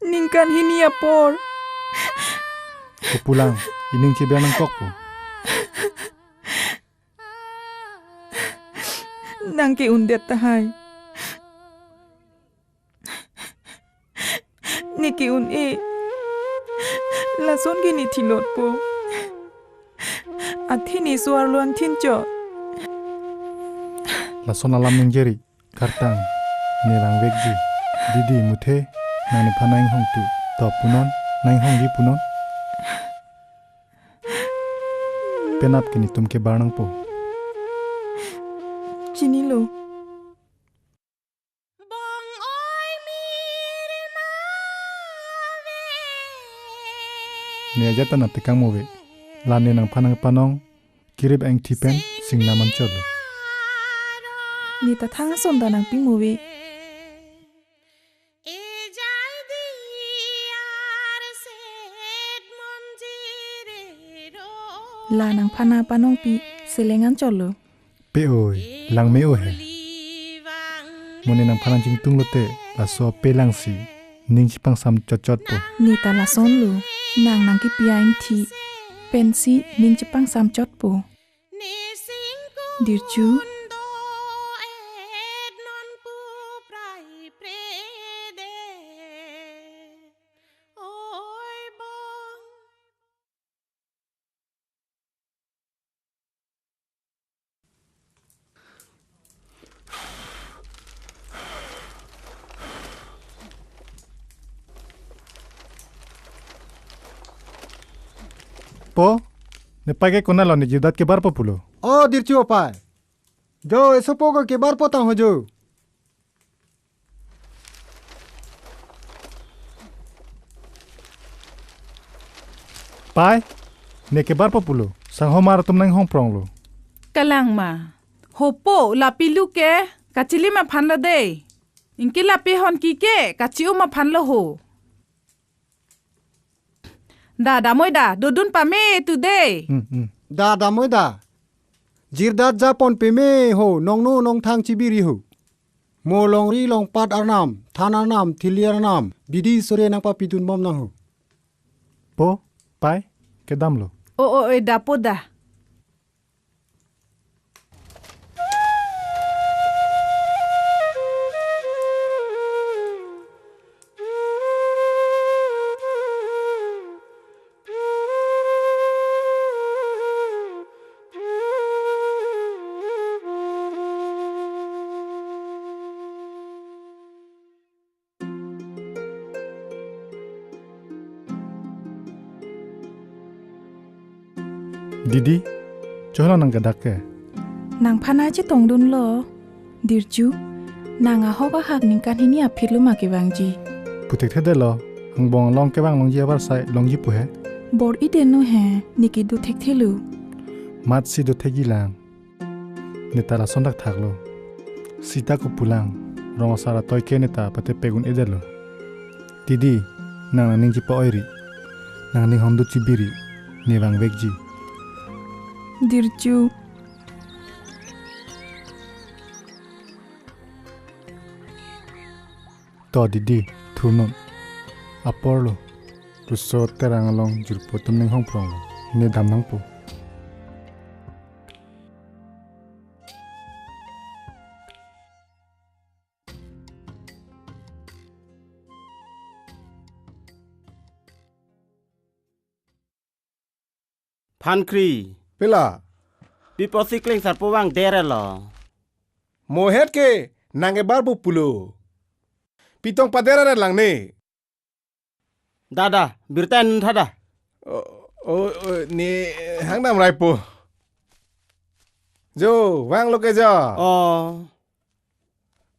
Ningkan hini apor. Kopulang, ining cheber nangkokpo. Nang ke-undet tahai. Ne ke-un-e. Lason ke ne thilotpo. Athe ne so-arlo an thinchot. Lason alam ningje ri. Kartang, ne rangvekji. Didi muthe, nang nephan nang-inghong tu. To punon, nang-inghongji punon. Penap ke netum kebar nangpo. Chinilo. Ne ajat ta nangtekang mo ave. La ne nangphan nangpanong kirip engthi pen singnam anchotlo. Ne ta thang ason ta nangpi mo ave. La nangphan nangpanongpi seleng anchotlo. Pe oi, lang me-o he. Mo ne nangphan nangchingtunglote, laso pe langsi ning chepangsam chotchotpo. Ne ta lasonlo, nang nangkepi a-engthi pensi ning chepangsam chotpo. Dirchu. Po, ne pai ke konatlo, ne Jirdat kebarpo pulo? O Dirchu apai. Jo, esopo ko kebarpo tang ho jo. Pai, ne kebarpo pulo, sanghomar atum nang-inghongpronglo. Kalang ma, hopo, lapi lu ke, kachilim aphan lo dei. Ingke lapi hon ki ke, kachi-um aphan lo ho. Da, damoi da, dodun pame tu de. Hmm, hmm. Da, damoi da. Jirdat japon peme ho, nongno nongthang chibiri ho. Mo longri longpat arnam, than arnam, thili arnam, bidi sore nangpapidun bom nang ho. Po, pai, kedamlo. O, o, e, da po da. Didi, chohlo nang kedak ke? Nangphan chetongdunlo. Dirju, nang ahok ahak ningkan hini aphi lo ma kevangji? Puthekthedetlo, angbong along kevang longji abar sai longji pu he. Bor-i deno he, ne kedo thekthelo. Matsi do thekji lang. Neta lason thakthaklo. Sita kopulang, rong asar atoi ke neta patepek un-edetlo. Didi, nang nangning chipa-oiri. Nangning hondut chibiri, ne vangvekji. Dirju. To didi, thunun. Aporlo. Riso terang along jirpo atum ning hongpronglo. Ne dam nangpo. Phankri. Pila? Pi apotsi klengsarpo vangderlo? Mohet ke nang ebar pu pulo. Pi tong pader aret lang ne. Da, da, birta nun tha da. O, o, o, ne hangdam raipo. Jo, vanglo ke jo. O.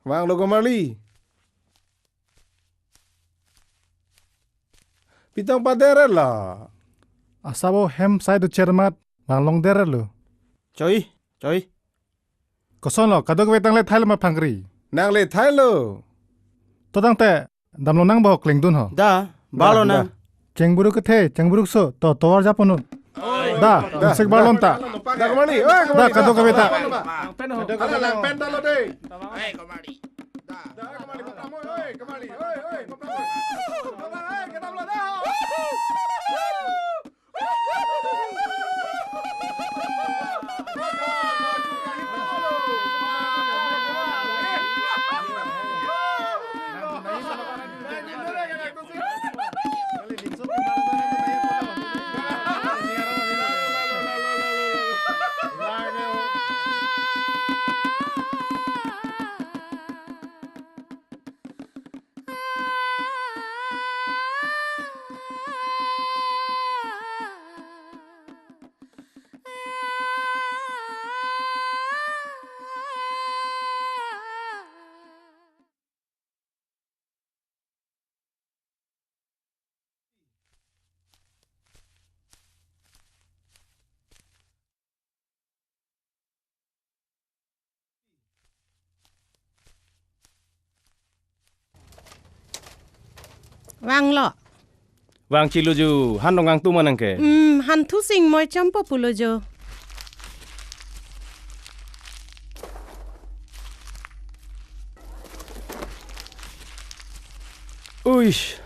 Vanglo Gomarli. Pi tong pader aretlo? Asabo hem sai do chermat, vang longder aretlo. Choi, choi. Kosonlo, kadokave tang le thailo ma Phankri? Nang le thailo. To tangte, damlo nang bo klengdun ho. Da, barlo nang. Chengburuk kethe, chengburuk so, to tovar japonun. Da, da, insek barlon ta. Da, Gomarli, oi, da, Gomarli, kadokave ta. Langpen ho. Ala langpen ta lo de. Oi, Gomarli. Da, da, Gomarli, patram, oi, oi, Gomarli, oi, oi, patram, oi. Oi, kedamlo da. Vanglo. Vangchelo jo, han dong kangtum ma nang ke. Hmm, han thu sing moi chompo pulo jo. Uish.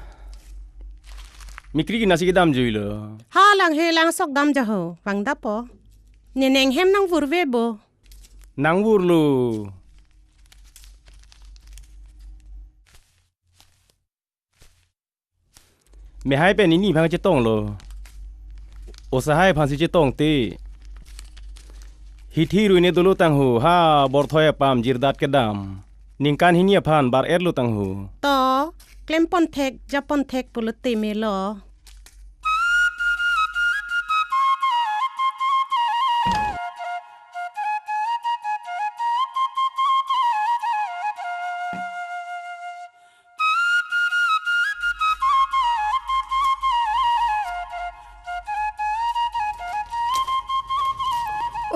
Mikri kina si kedam juilo. Ha lang he lang sok dam jaho, vang dapo. Ne neng hem nangvurve bo. Nangvurlo. Mehai pen ini aphan chetonglo. Osahai aphan si chetongte. Hithi ruine dolo tangho, ha borthoi apam jirdat kedam. Ningkan hini aphan bar-etlo tangho. To, klempon thek, japon thek pulote melo.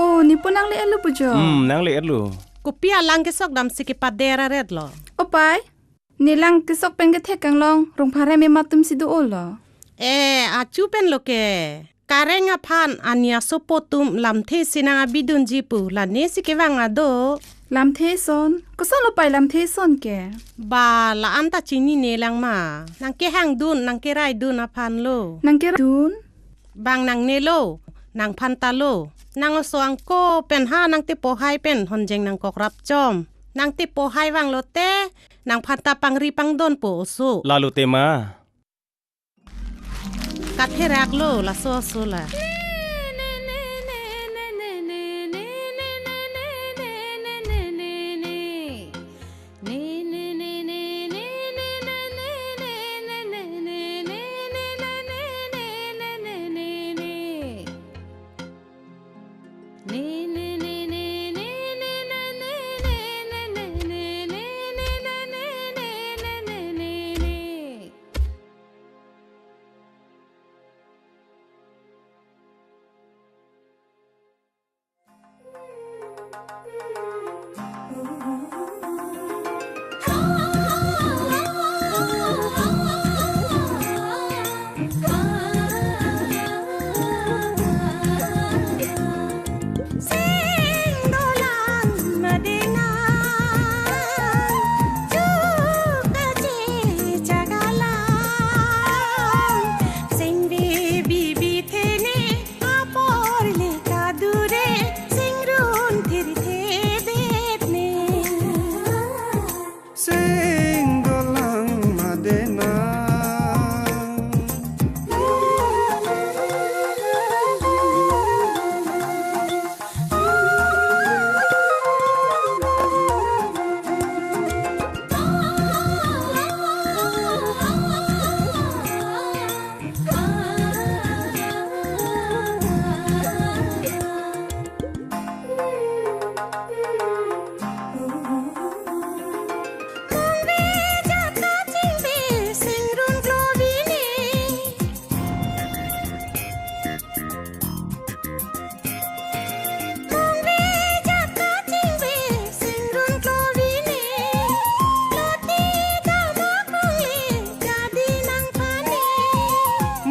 O, nepo nangle-etlo pu jo. Hmm, nangle-etlo. Kopi alang kesok damsi kepader aretlo? O pai, ne lang kesok pen kethek kanglong, rongpharem emat atum si do-olo. E, achu pen lo ke. Kareng aphan ani asopo atum lamthe si nang-abidunji pu, lane si kevang ado. Lamthe son? Koson lo pai lamthe son ke? Ba, la-an ta chinine lang ma. Nang kehangdun, nang keraidun aphan lo. Nang keraidun? Bang nangne lo, nangphan ta lo. Nang oso angko pen ha nang tepo hai pen honjeng nangkok rap chom. Nang tepo hai vang lote, nangphan ta pangri pangdon po oso. Lalo te ma. Katherak lo, laso oso la. Sing dolang madena, chuka che chagalang, sing bibi thene, apor le kadure, sing run thir the det ne. Sing dolang madena.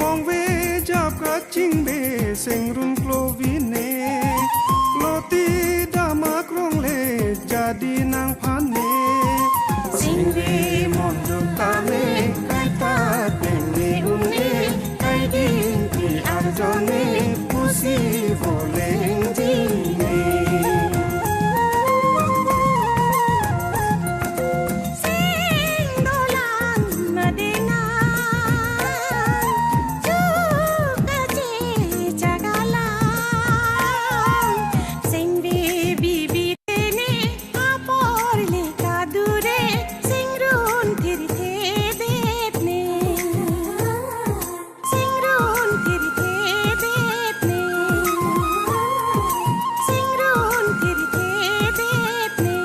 Mongve jap kachingbe sing run klovine, loti dam akrong le jadi nangphan ne. Singve monduk tame kaita teng ne un-e, kaiding ke arjon ne pusi voleng ding ne. Sing dolang madena, chuka che chagalang, sing bibi thene, apor le kadure, sing run thir the det ne. Sing run thir the det ne. Sing run thir the det ne.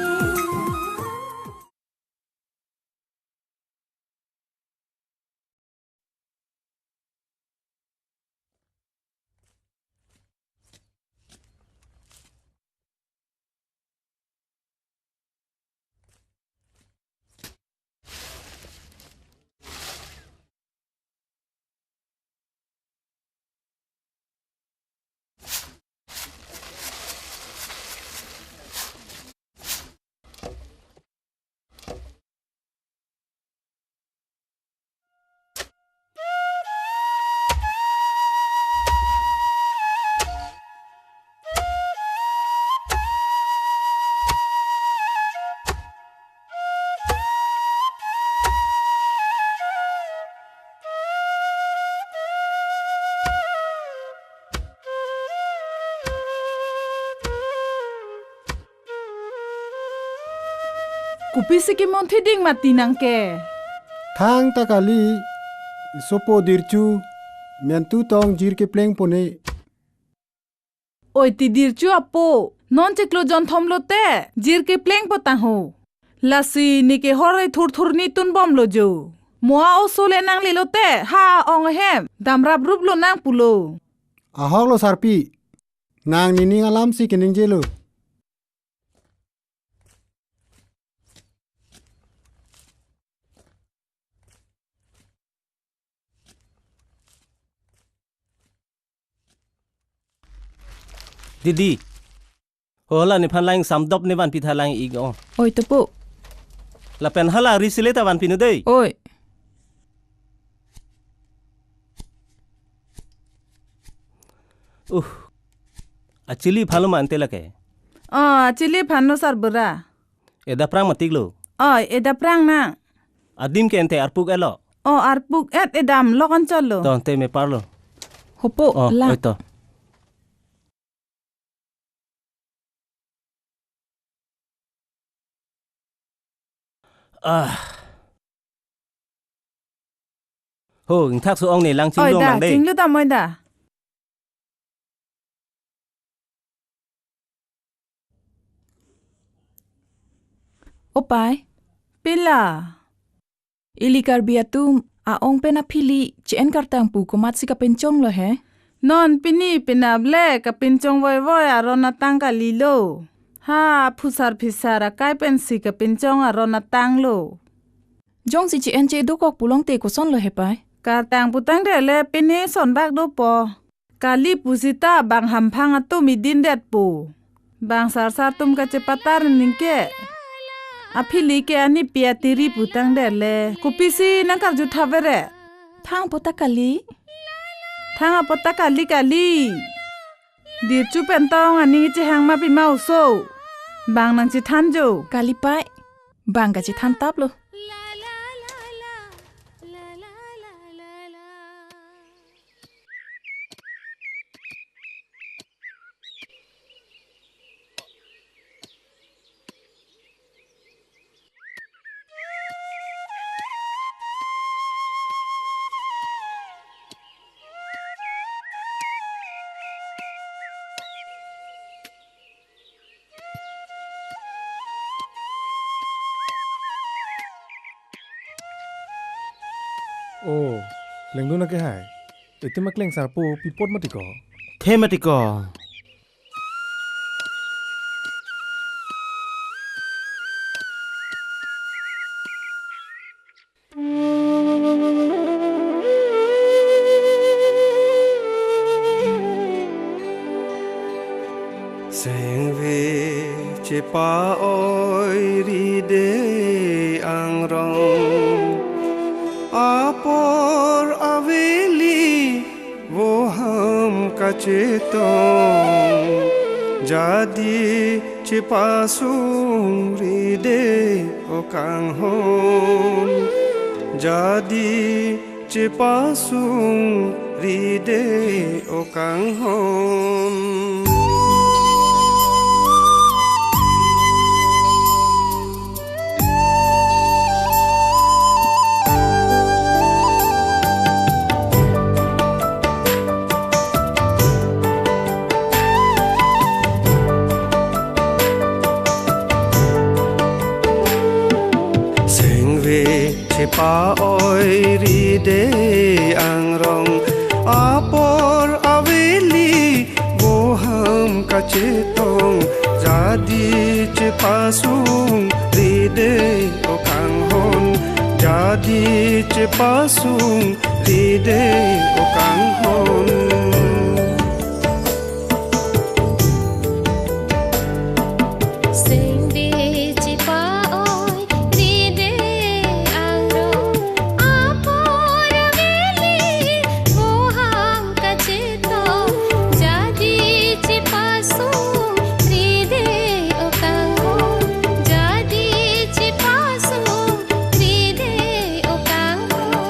Kopisi kemonthi ding mati nang ke? Thangta kali, sopo Dirchu, mentu tong jir kepleng pone. Oi ti Dirchu apo, non chiklo jonthom lote, jir kepleng potang ho. Lasi ne ke hor thur thur ni tun bom lo jo. Mo a-oso le nang le lote, ha ong ahem, damrap rup lo nang pulo. Ahok lo sarpi, nang nening alam si keningje lo. Didi. Ho, la nephan lang samdop ne vanpi tha lang ik o. Oi, topo. Lapen hala ri sile ta vanpi nu dei. Oi. Uh. Achili phalo ma ante lake. Oh, achili phano sarbura. Eda prang matik lo. Oi, eda prang na. Adim ke ante arpuk elo. Oh, arpuk et edam lokon cholo. To ante me parlo. Hopo, oh, la. Oi to. Ah. Ho, ingthak so ong ne lang chinglu oi da, lang dei. Chinglu dam oi da. O pai. Pila. Ili Karbi atum a-ong pen aphili che-en kartang pu komatsi kapinchong lo he? Non pini penap le kapinchong voivoi aron atang kalilo. Ha, phusar phisar akai pensi kapinchong aron atang lo. Jongsi che-en che dokok pulote koson lo he pai? Kartang putangdet le pini sonbak dopo. Kali pusita bang hamphang atum idin detpo. Bang sarsar atum kachepatar ningke. Aphili ke anipi atiri putangdet le. Kopisi nangkarju thavere. Thang apot ta kali. Thang apot ta kali kali. Dirchu pen tong aning chehang ma pima oso. Bang nangchethan jo. Kali pai. Bang kachethan tap lo. Oh, lengdun ake hai. Itum akleng sarpo pi apot mati ko. The mati ko. Sengve chepa-oi ride angrong, apor aveli voham kachetong, jadi chepasung ride o kanghon, jadi chepasung ride o kanghon. Sengve chepa-oi ride angrong, apor aveli voham kachetong, jadi chepasung ride o kanghon, jadi chepasung ride o kanghon. Sengve chepa-oi ride angrong, apor aveli voham kachetong, jadi chepasung ride o kanghon, jadi chepasung ride o kanghon.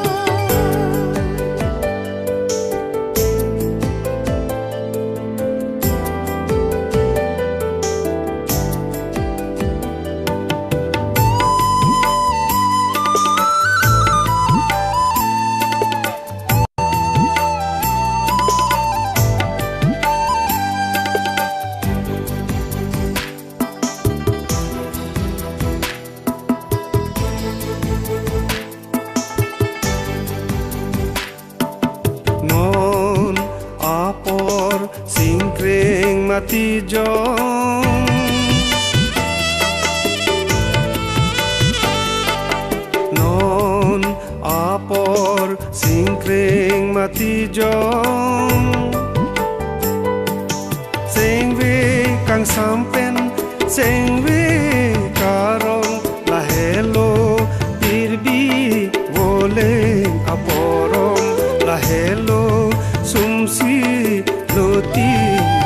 Non apor singkreng mati jong. Non apor singkreng mati jong. Sengve Sampen sengve karong lahelo, pirbi voleng aporong lahelo, sumsi luti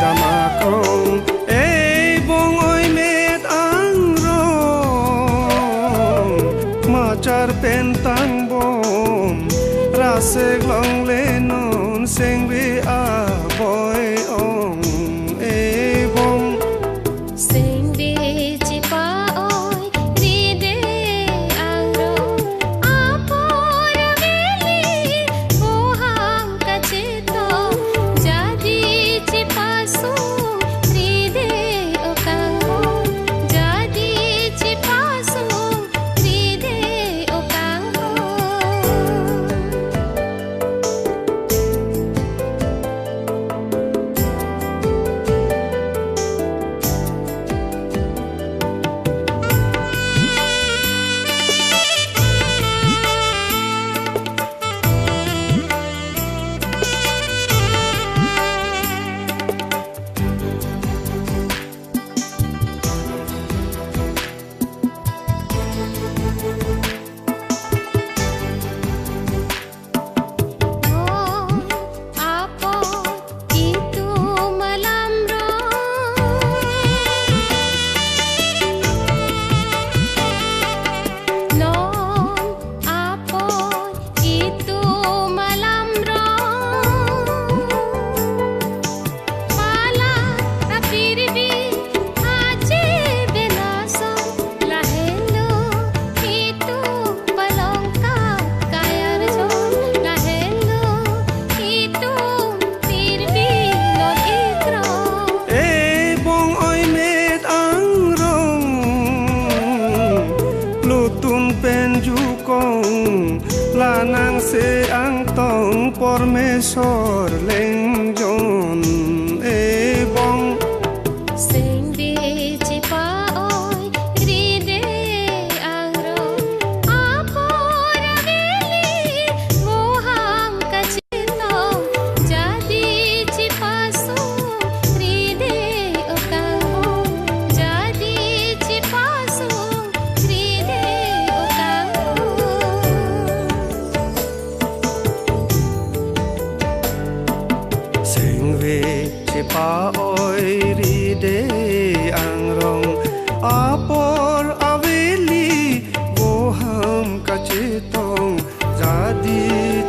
damakong. Ei bong oi met angrong, machar pen tangbom, rasek longle non sengve aboi ong. Ei bong. Sengve chepa-oi ride angrong, apor aveli voham kachetong, jadi chepasung ride o kanghon, jadi chepasung ride o kanghon. Apot itum alam rong. Non apot itum alam rong. Pala apirbi aje benason, lahelo itum palongka kayar jon, lahelo itum pirbi non ikrong. Ei bong oi met angrong, lutun pen jukong, lanang se angtong pormesor lengjon. Ei bong. Sengve chepa-oi ride angrong, apor aveli voham kachetong, jadi chepasung ride o kanghon, jadi chepasung ride o kanghon. Sengve chepa-oi ride angrong, apor aveli voham kachetong, jadi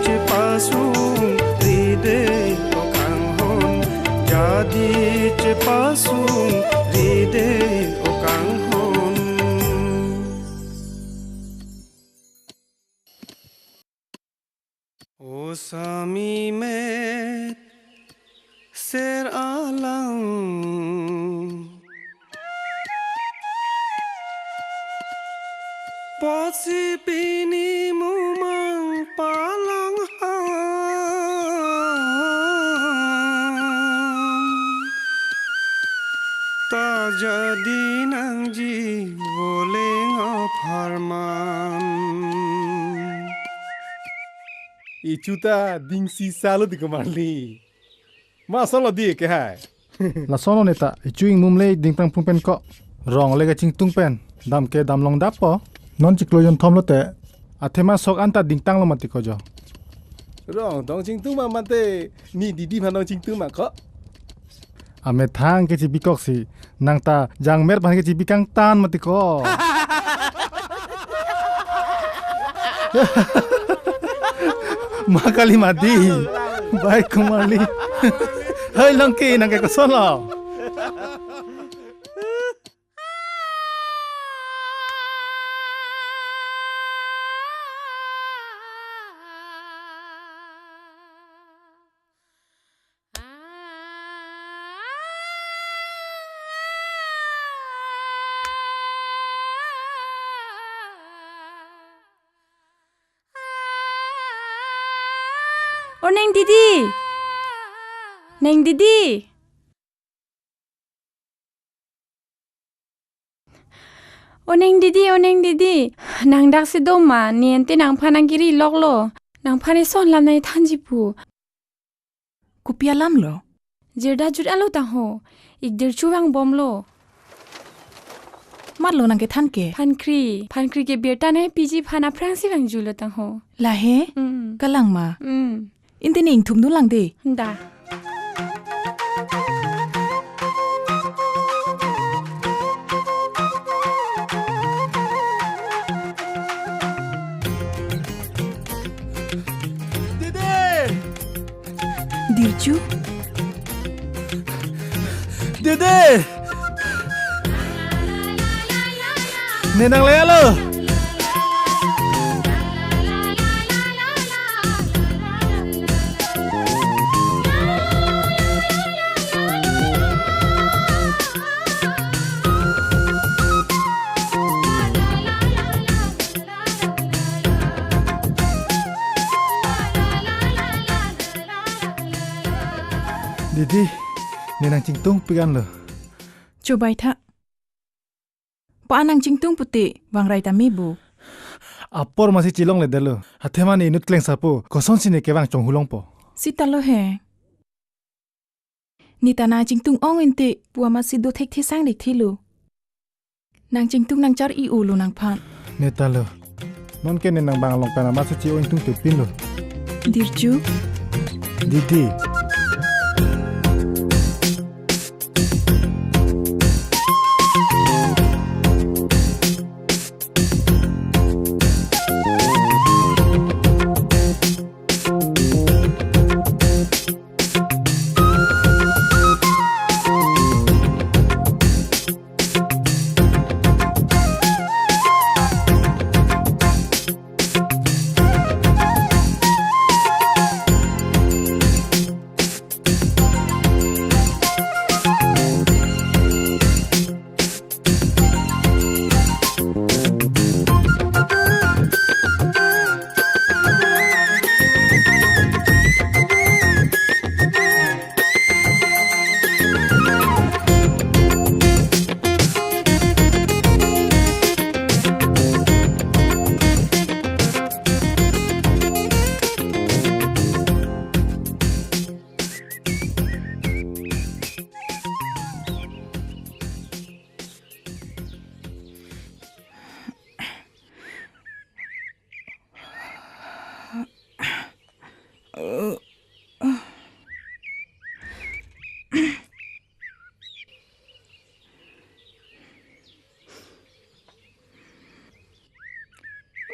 chepasung ride o kanghon, jadi chepasung ride o kanghon. O sami met ser alang, apotsi pini mumang palang ham, ta jadi nangji voleng apharman. Ichuta dingsi salo di komarli. Ma solo di ke hai. Lason lo neta, ichu ingmum le dingtang pung pen ko. Rong le kachingtung pen, dam ke dam long dap po. Non chiklo jonthom lote. Athema sok anta dingtang lo mati ko jo. Rong dong chingtung ma mate, ni didi ma dong chingtung ma ko. Amethang ke chibikoksi, nang ta jangmer aphan ke chibikangtan mati ko. Ma kali mati. Bai komarli. Hai Longki, nang ke koson lo? O neng didi. Neng didi. O neng didi, o neng didi. Nang daksi do ma, ne ante nangphan nangkiri loklo. Nangphan eson lam nangthanji pu. Kopi alam lo? Jirda jut alo tangho. Ik Dirchu vangbomlo. Matlo nang kethan ke? Phankri. Phankri ke birta ne P G phan aphrangsi vangjulo tangho. Lahei? Mm. Kalang ma? Mm. Ante ne ingthumdun lang de. Da. Dede! Dirchu? Dede! Ne nang le alo. Dede, ne nang chingtungpik anlo. Chobai tha. Pa nang chingtung pute vangrai tame bo. Apor masi chelongledetlo. Athema ne inut kleng sapo. Kosonsi ne kevang chonghulongpo. Sitalo he. Neta nang chingtung ong ante pu amatsi do thekthe sang thekthelo. Nang chingtung nang char-i-olo nangphan. Netalo. Nonke ne nang bang along pen amatsi chi-o ingtungtepinlo. Dirchu. Dede.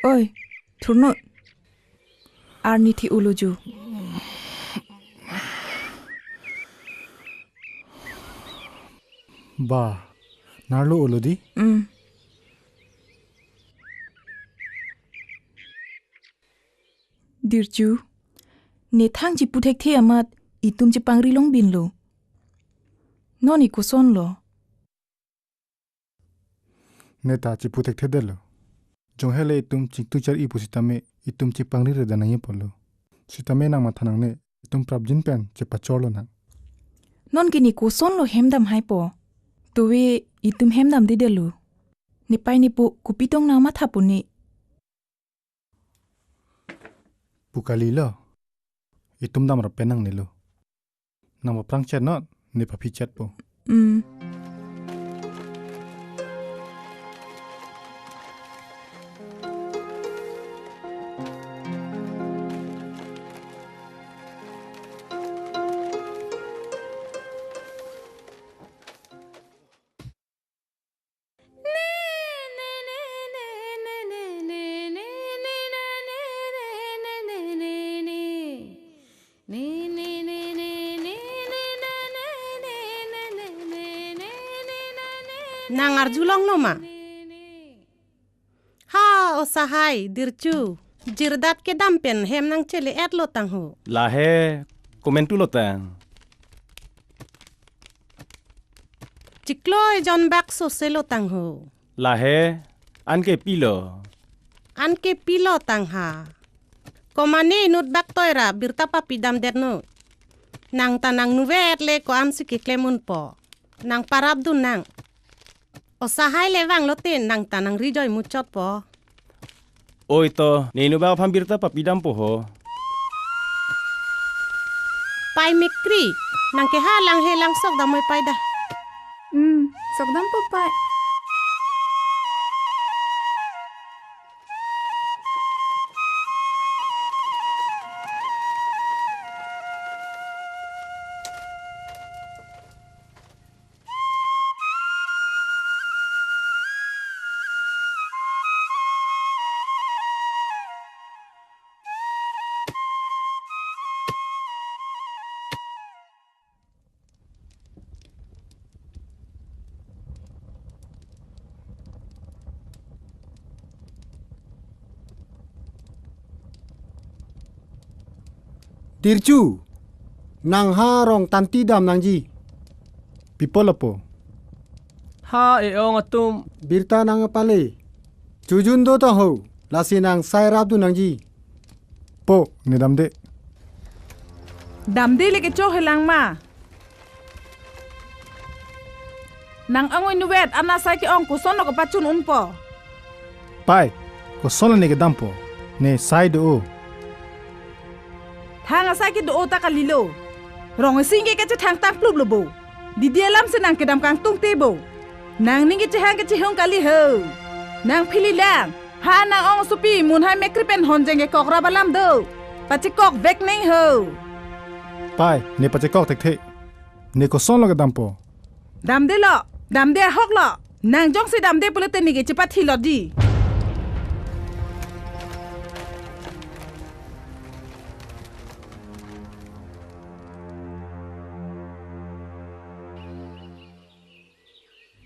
Oi, thurnot. Arni thi-olo jo. Ba, nerlo-olo di? Mm. Dirchu, ne thang chipu thekthe amat itum chepangri longbinlo. Non ne kosonlo? Neta chipu thekthedetlo. Jong hele itum chingtung char-i pusitame itum chepangri redan nangji apotlo. Sitame nang matha nangne itum prapjin pen chepachorlo nang. Nonke ne kosonlo hem damhaipo. Tove itum hem damdedetlo. Nepei nepo kopi tong nang mathapo ne. Pu kalilo. Itum damrap pen nangnelo. Nang aphrang chet non, ne paphi chetpo. Mm. Nang arjulonglo ma? Ha, o sahai, Dirchu. Jirdat kedam pen hem nangchele-etlo tangho. Lahei, komantulo tang. Chiklo ejon bak soselo tangho. Lahei, anke pilo. Anke pilo tangha. Komane inut bak toira birta papidamdetnon. Nang ta nang nuvet le ko-ansi keklem unpo. Nang parapdun nang. O sahai le vanglote nang ta nang rijoi muchotpo. Oi to, ne inut bak aphan birta papidampo ho. Pai Mekri. Nang ke ha lang he lang sok dam oi pai da. Hmm, sok dampo pai. Dirchu, nang ha Rongtanti dam nangji. Pi apot lapu? Ha e-ong atum. Birta nang pale. Chojun do ta ho, lasi nang sai rapdun nangji. Po, ne damde. Damde le kecho helang ma. Nang angoi nuvet, ana sai ke-ong kosonlo kepachun unpo. Pai, kosonlo ne kedampo, ne sai do-o. Thang asai ke do-o ta kalilo. Rong asing ke kachethang tang plup lo bo. Didi alam si nang kedam kangtung te bo. Nangning kechehang kechehung kali ho. Nang phili lang. Ha nang ong asopi Munhai Mekri pen Honjeng kekok rap alam do. Pachekok vek neng ho. Pai, ne pachekok thekthe. Ne kosonlo kedampo? Damde lo, damde ahok lo. Nang jongsi damde pulote ne ke chepathi lo di.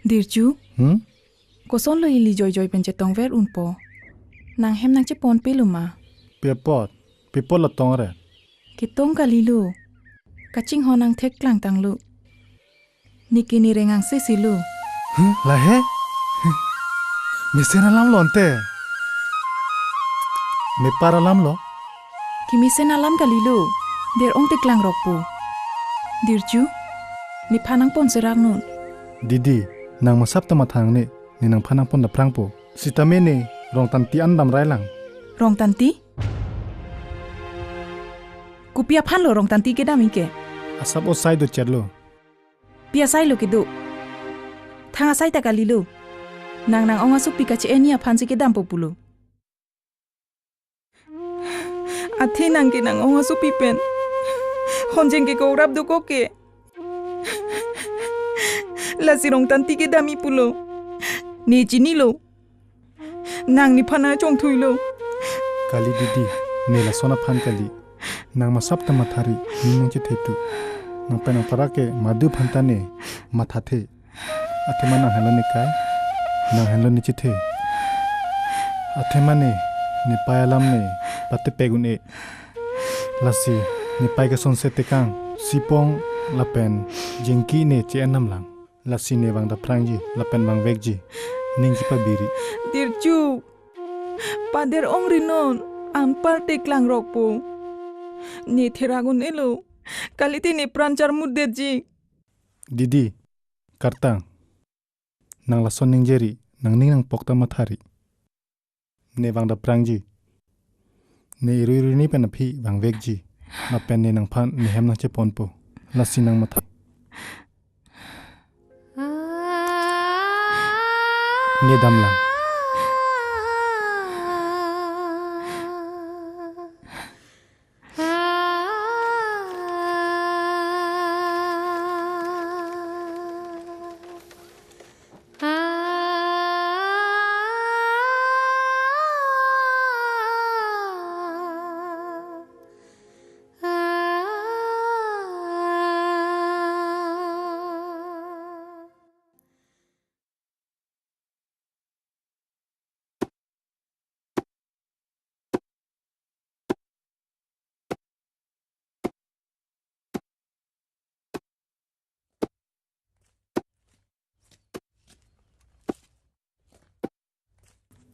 Dirchu? Hmm? Kosonlo ili joijoi pen chetongver unpo? Nang hem nangchepon pelo ma? Pi apot, pi apot lo tongre? Ketong kalilo. Kachinghon nang thek klang tanglo. Ne ke ne rengang se silo. Huh? Lahei? Huh. Mesen alam lo ante. Mepar alam lo. Kemesen alam kalilo. Der-ong te klang rokpo. Dirchu, nephan nangpon serak non. Didi, nang masap ta matha nangne, ne nangphan nangpon daphrangpo. Sitame ne Rongtanti an damrai lang. Rongtanti? Kopi aphan lo Rongtanti kedam ike? Asap asai do chetlo. Pi asai lo kedo? Thang asai ta kalilo. Nang nang ong asopi kache-eni aphan si kedampo pulo. Athe nang ke nang ong asopi pen Honjeng kekok rap dokok ke. Lasi Rongtanti kedam-i pulo. Ne chinilo. Nang nephan nangchongthuilo. Kali didi, ne lason aphan kali. Nang masap ta mathari, ning nangchethe tu. Nang pen nang para ke madu aphan ta ne mathathe. Athema nang henlo ne kai, nang henlo ne chethe. Athema ne, ne pai alam ne patepek un-e. Lasi, ne pai ke sonse tekang, sipong lapen jengki ne che-en nam lang. Lasi ne vang daphrangji, lapen vangvekji. Ning chepabiri. Dirchu, pader ong rinon, anpar te klang rokpo. Ne therak un-elo, kalite ne pran charmut detji. Didi, kartang. Nang lason ningjeri, nangning nangpok ta mathari. Ne vang daphrangji. Ne irui irui ni pen aphi vangvekji. Lapen ne nangphan ne hem nangcheponpo. Lasi nang matha. Ne damlang.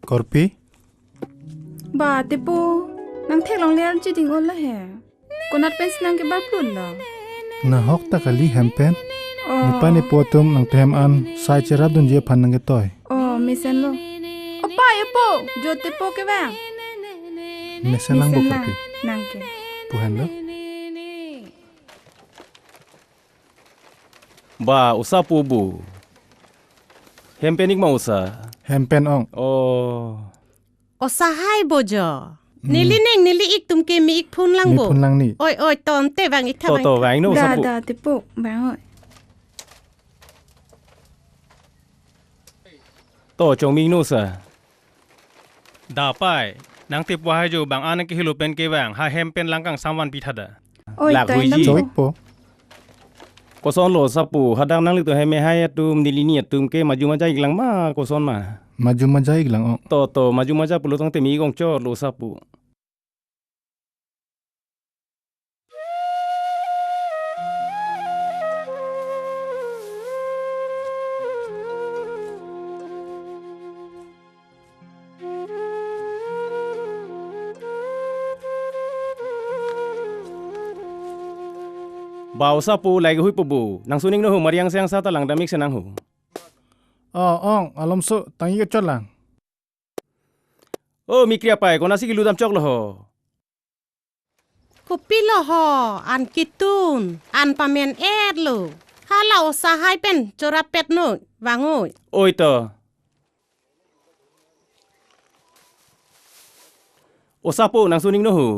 Korpi? Ba, tepo, nang theklongle arji ding-o lahe. Konat pensi nang kebar plun lo? Nahok ta kali hem pen. Oh. Nepa nepo atum nangtum hem an sai cherapdunji aphan nangketoi. Oh, mesenlo. Opa, epo, jo tepo kevang. Mesen lang bo. Mesen lang, Korpi. Nang ke. Pu henlo. Ba, osa po bo. Hem pen-ik ma osa? Hem pen ong. Oh. Osa hai bo jo. Hmm. Neli ning neli ik atum ke me-ik phun lang bo. Me-ik phun lang ni. Oi, oi, to ante vang-ik tha. To, vang-ik to, tha. Vang-ik non osa po. Da, da, tepo, vang oi. To, chongmik non osa. Da pai, nang tepo hai jo bang an nang kehelo pen kevang, ha hem pen lang kangsam vanpi tha da. Oi, lak to ruiji. Endam po. Cho-ik po. Koson lo osa po, hadak nanglitum hem me hai atum, neli ni atum ke maju maja-ik lang ma, koson ma? Maju maja-ik lang ong. To, to, maju maja pulo tangte me-ik ong chot lo osa po. Ba osa po, lahai hui po bo. Nangsuning non ho, Mari angse angsa ta langdam-ik si nang ho. Oh, ong, alomso, tang-ik chot lang. O Mikri apai, konatsi kelu dam chok lo ho? Kopilo ho, an ketun, an pamen-et lo. Hala osa hai pen chorapet non, vang oi. Oi to. Osa po, nangsuning non ho.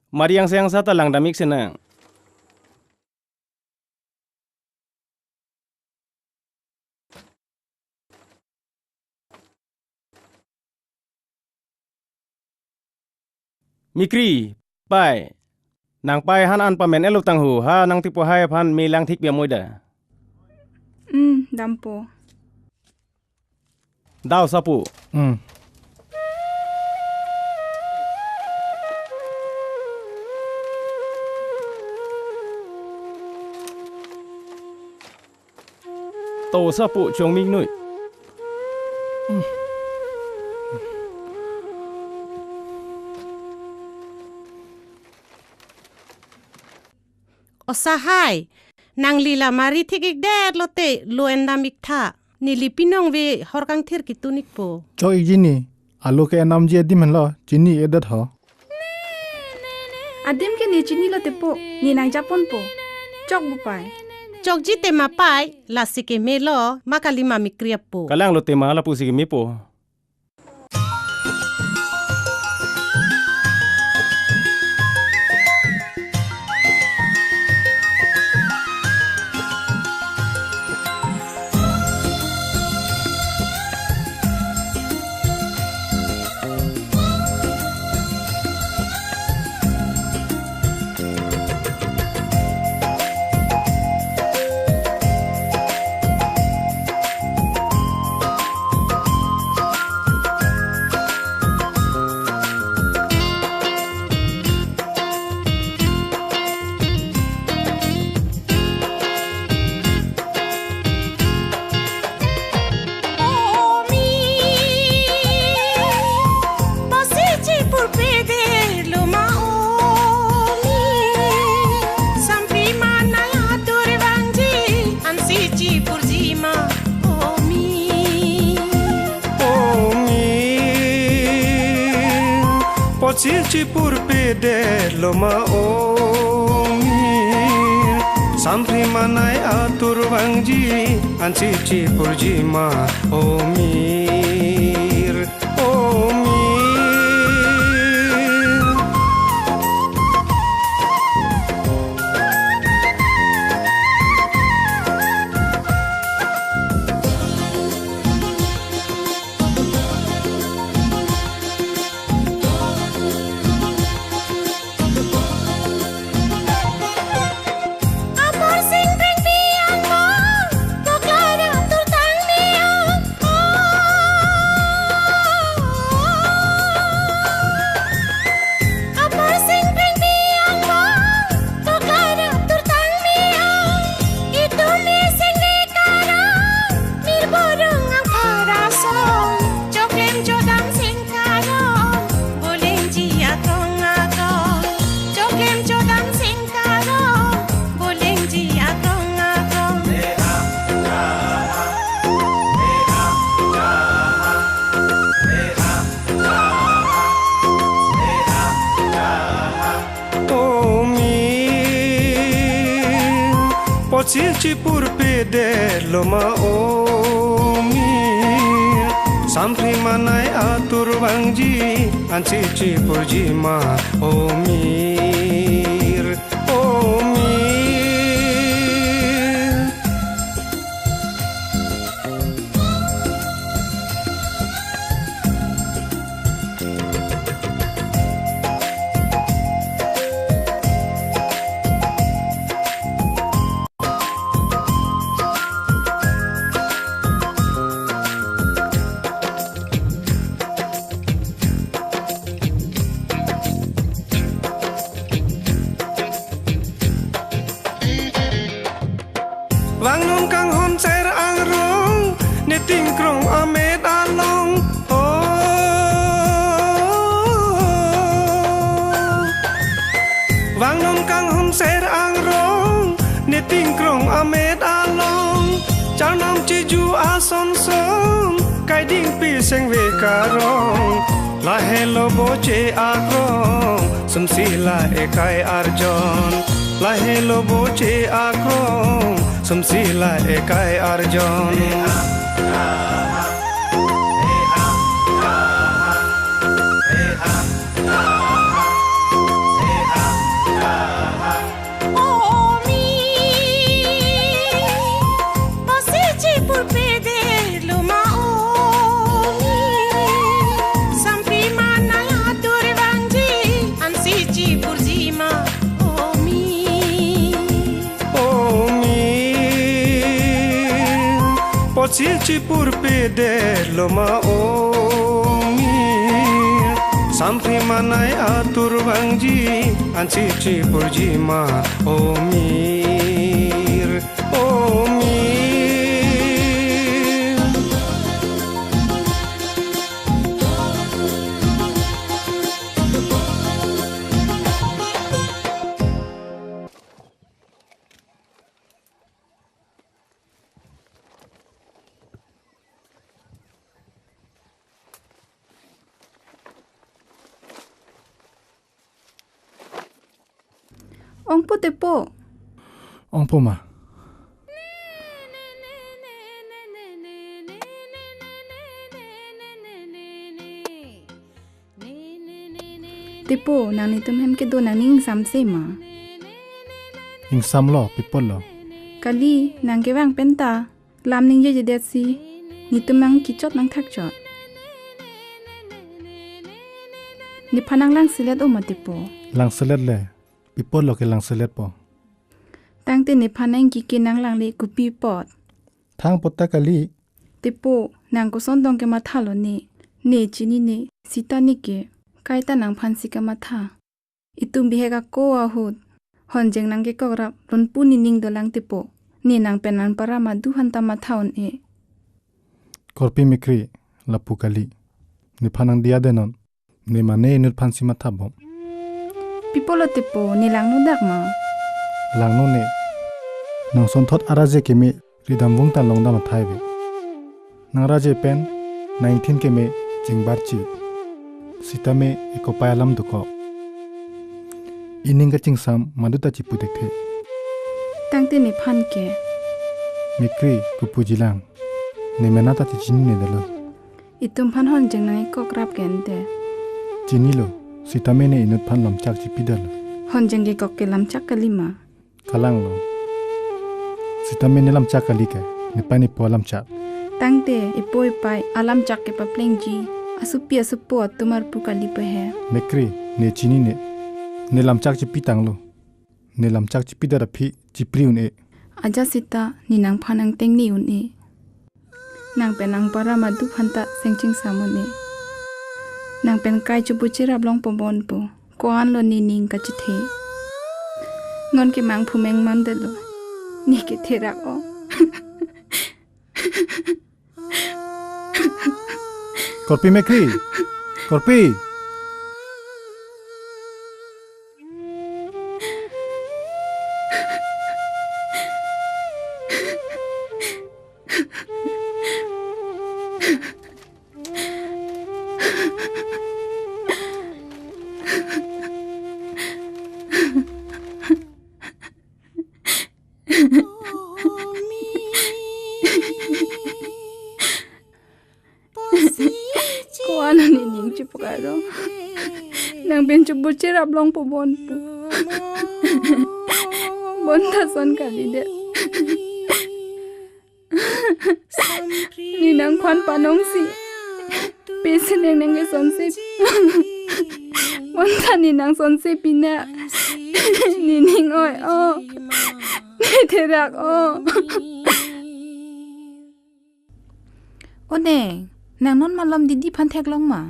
Mari angse angsa ta langdam-ik si nang. Mikri, pai. Nang pai han an pamen-et lo tang ho, ha nang tepo hai aphan me lang thik piam oi da. Hmm, dampo. Da osa po. Hmm. To osa po, chongmik noi. Hmm. Osa hai, nangli la Mari thik-ikdet lote lo endam-ik tha. Neli pinong ve hor kangthir ketun-ik po. Chok-ikji ni, alo ke endamji adim henlo, chini-edet ho. Adim ke ne chinilo tepo, ne nangjaponpo. Chok bo pai. Chokji tema pai, lasi keme lo, ma kali ma Mikri apo. Kalang lo tema, lapusi keme po. O mir, posi chipurpedet lo ma o mir. Samphri manai atur vangji, ansi chipurji ma o mir. O mir. Apotsi chipurpedetlo ma o mir, Sampri Manai atur vangji, ansi chipurji ma o mir, o mir. Vangnon kanghon ser angrong, ne tingkrong amet along. Oh. Vangnon kanghon ser angrong, ne tingkrong amet along. Charnam cheju ason son, kaidingpi sengve karong. Lahelo boche akrong, sumsi la ekai arjon. Lahelo boche akrong, sumsi la ekai arjon. O mir, apotsi chipurpedetlo ma o mir. Sampri Manai atur vangji, ansi chipurji ma o mir. O mir, apotsi chipurpedetlo ma o mir. Sampri Manai atur vangji, ansi chipurji ma o mir, o mir. Ongpo tepo. Ongpo ma. Tepo, nang netum hem kedo nangning ingsamse ma? Ingsamlo, pi apotlo? Kali, nang kevang penta lam ningjejedetsi netum nang kichot nangthakchot. Nephan nang langselet o ma tepo? Langselet le, pi apotlo ke langseletpo? Tangte nephan nang kike nanglangle kopi apot? Thang apot ta kali. Tepo, nang koson tong kemathalo ne? Ne chinine, sita ne ke kaita nangphansi kematha. Itum bihek ako ahut honjeng nangkekokrap lonpu nening dolang tepo. Ne nangpen nangpara madu aphanta matha un-e. Korpi Mekri, lapu kali. Nephan nang diya denon. Ne mane inut aphansi mathabom. Pi apotlo tepo, ne langno dak ma? Langno ne. Nang sonthot araje keme ridam vungtan longdam athai ave. Nang raje pen nang ingthin keme chingbarchi. Sitame ekopai alam dokok. Ining kachingsam maduta chipu thekthe. Tangte nephan ke? Mekri, kopuji lang. Ne mena ta te chininedetlo. Itum aphan honjeng nangkekokrap ke ante. Chinilo, sitame ne inut aphan lamchak chipidetlo. Honjeng kekok ke lamchak kali ma? Kalanglo. Sitame ne lamchak kali ke, nepei nepo alamchak. Tangte epo epei alamchak kepaplengji asopi asopo atum arpu kali pehe. Mekri, ne chinine. Ne lamchak chipitanglo. Ne lamchak chipidet aphi chipri un-e. Ajat sita ne nangphan nangtengne un-e. Nangpen nangpara madu aphanta sengchingsam un-e. Nangpen kai chupu chirap longpo bonpo. Ko-anlo nening kachethe. Non ke mangphu mengmandetlo. Ne ke therak o. Korpi Mekri. Korpi. Pen chubu cherap longpo bon pu. Bonta son kalidet. Ne nangphan panongsi pisi neng neng ke sonsi. Bonta ne nang sonsi pina. Ne ning oi o. Ne therak o. O neng, nang non malom didi aphan theklong ma?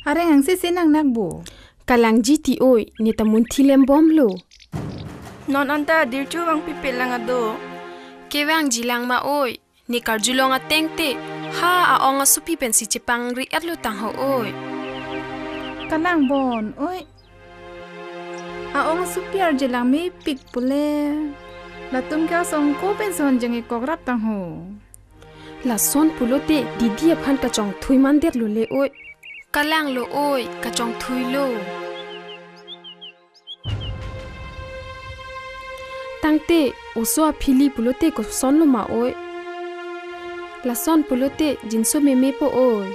Areng angse se nang nakbo. Kalangji ti oi, ne ta munthi lembomlo. Non anta Dirchu vangpipe lang ado. Kevangji lang ma oi, ne karjulong ateng te, ha a-ong asupi pensi chepangri-etlo tangho oi. Kalang bon oi. A-ong asupi arje lang mepik pule. Latum ke asong ko penson jeng ikok rap tangho. Lason pulote didi aphan kachongthui mandetlo le oi. Kalanglo oi, kachongthuilo. Tangte oso aphili pulote kosonlo ma oi. Lason pulote jinso memepo oi.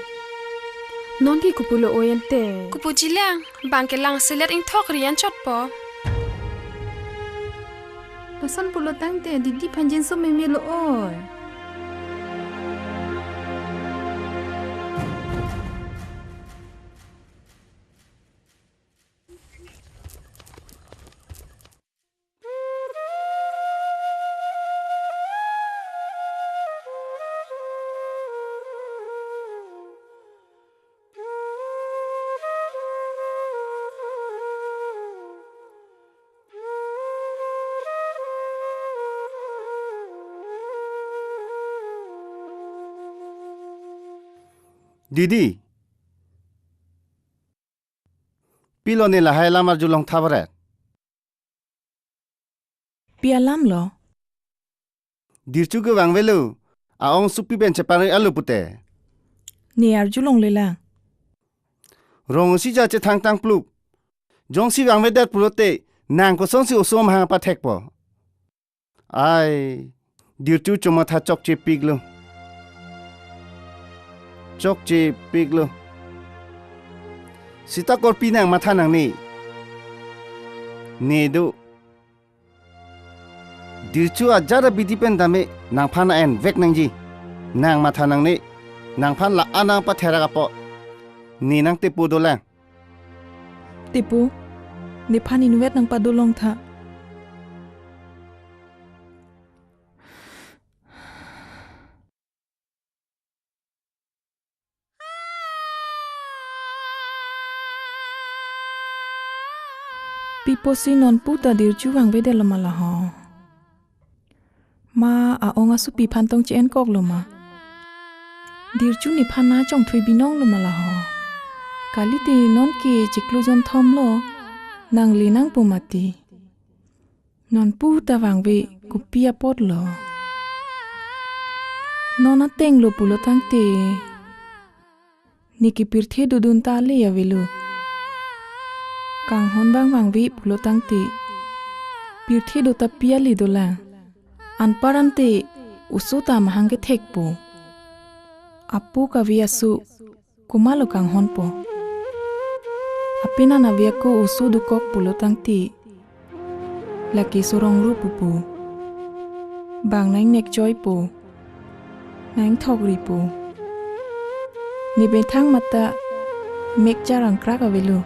Nonke kopulo oi ante. Kopuji lang, bang ke lang selet ingthok rian chotpo. Lason pulo tangte didi aphan jinso memelo oi. Didi, pilo ne lahai alam arjulong tha baret? Pi alamlo? Dirchu ke vangvelo, a-ong asupi pen chepangri-etlo pute. Ne arjulongle lang. Rong isi ja chethang tangplup. Jongsi vangvedet pulote, nang kosonsi oso amahang pathekpo. Ai, Dirchu chomatha chokchepiklo. Chokchepiklo. Sita korpi nang matha nangne? Ne do. Dirchu ajat abidi pen tame nangphan envek nangji. Nang matha nangne. Nangphan la-an nangpatherak apot ne nangtepo dolang. Tepo, nephan inutvet nangpadolong tha. Pi apotsi nonpu ta Dirchu vangvedetlo ma laho? Ma a-ong asupi aphan tong che-enkoklo ma? Dirchu nephan nangchongthui binonglo ma laho? Kalite nonke chiklo jonthomlo, nangle nangpo mati. Nonpu ta vangve kopi apotlo? Non atenglo pulo tangte, ne ke pirthe dodun ta ale avelo. Kanghon bang vangve pulo tangte, pirthe do ta pi ale dolang? Anpar ante oso ta amahang kethekpo. Apo kave aso komatlo kanghonpo? Apenan ave ako oso dokok pulo tangte, lake sorong ro pupo. Bang nang-ingnek choipo, nang-ingthok ripo. Ne methang mata mek charangkrak avelo.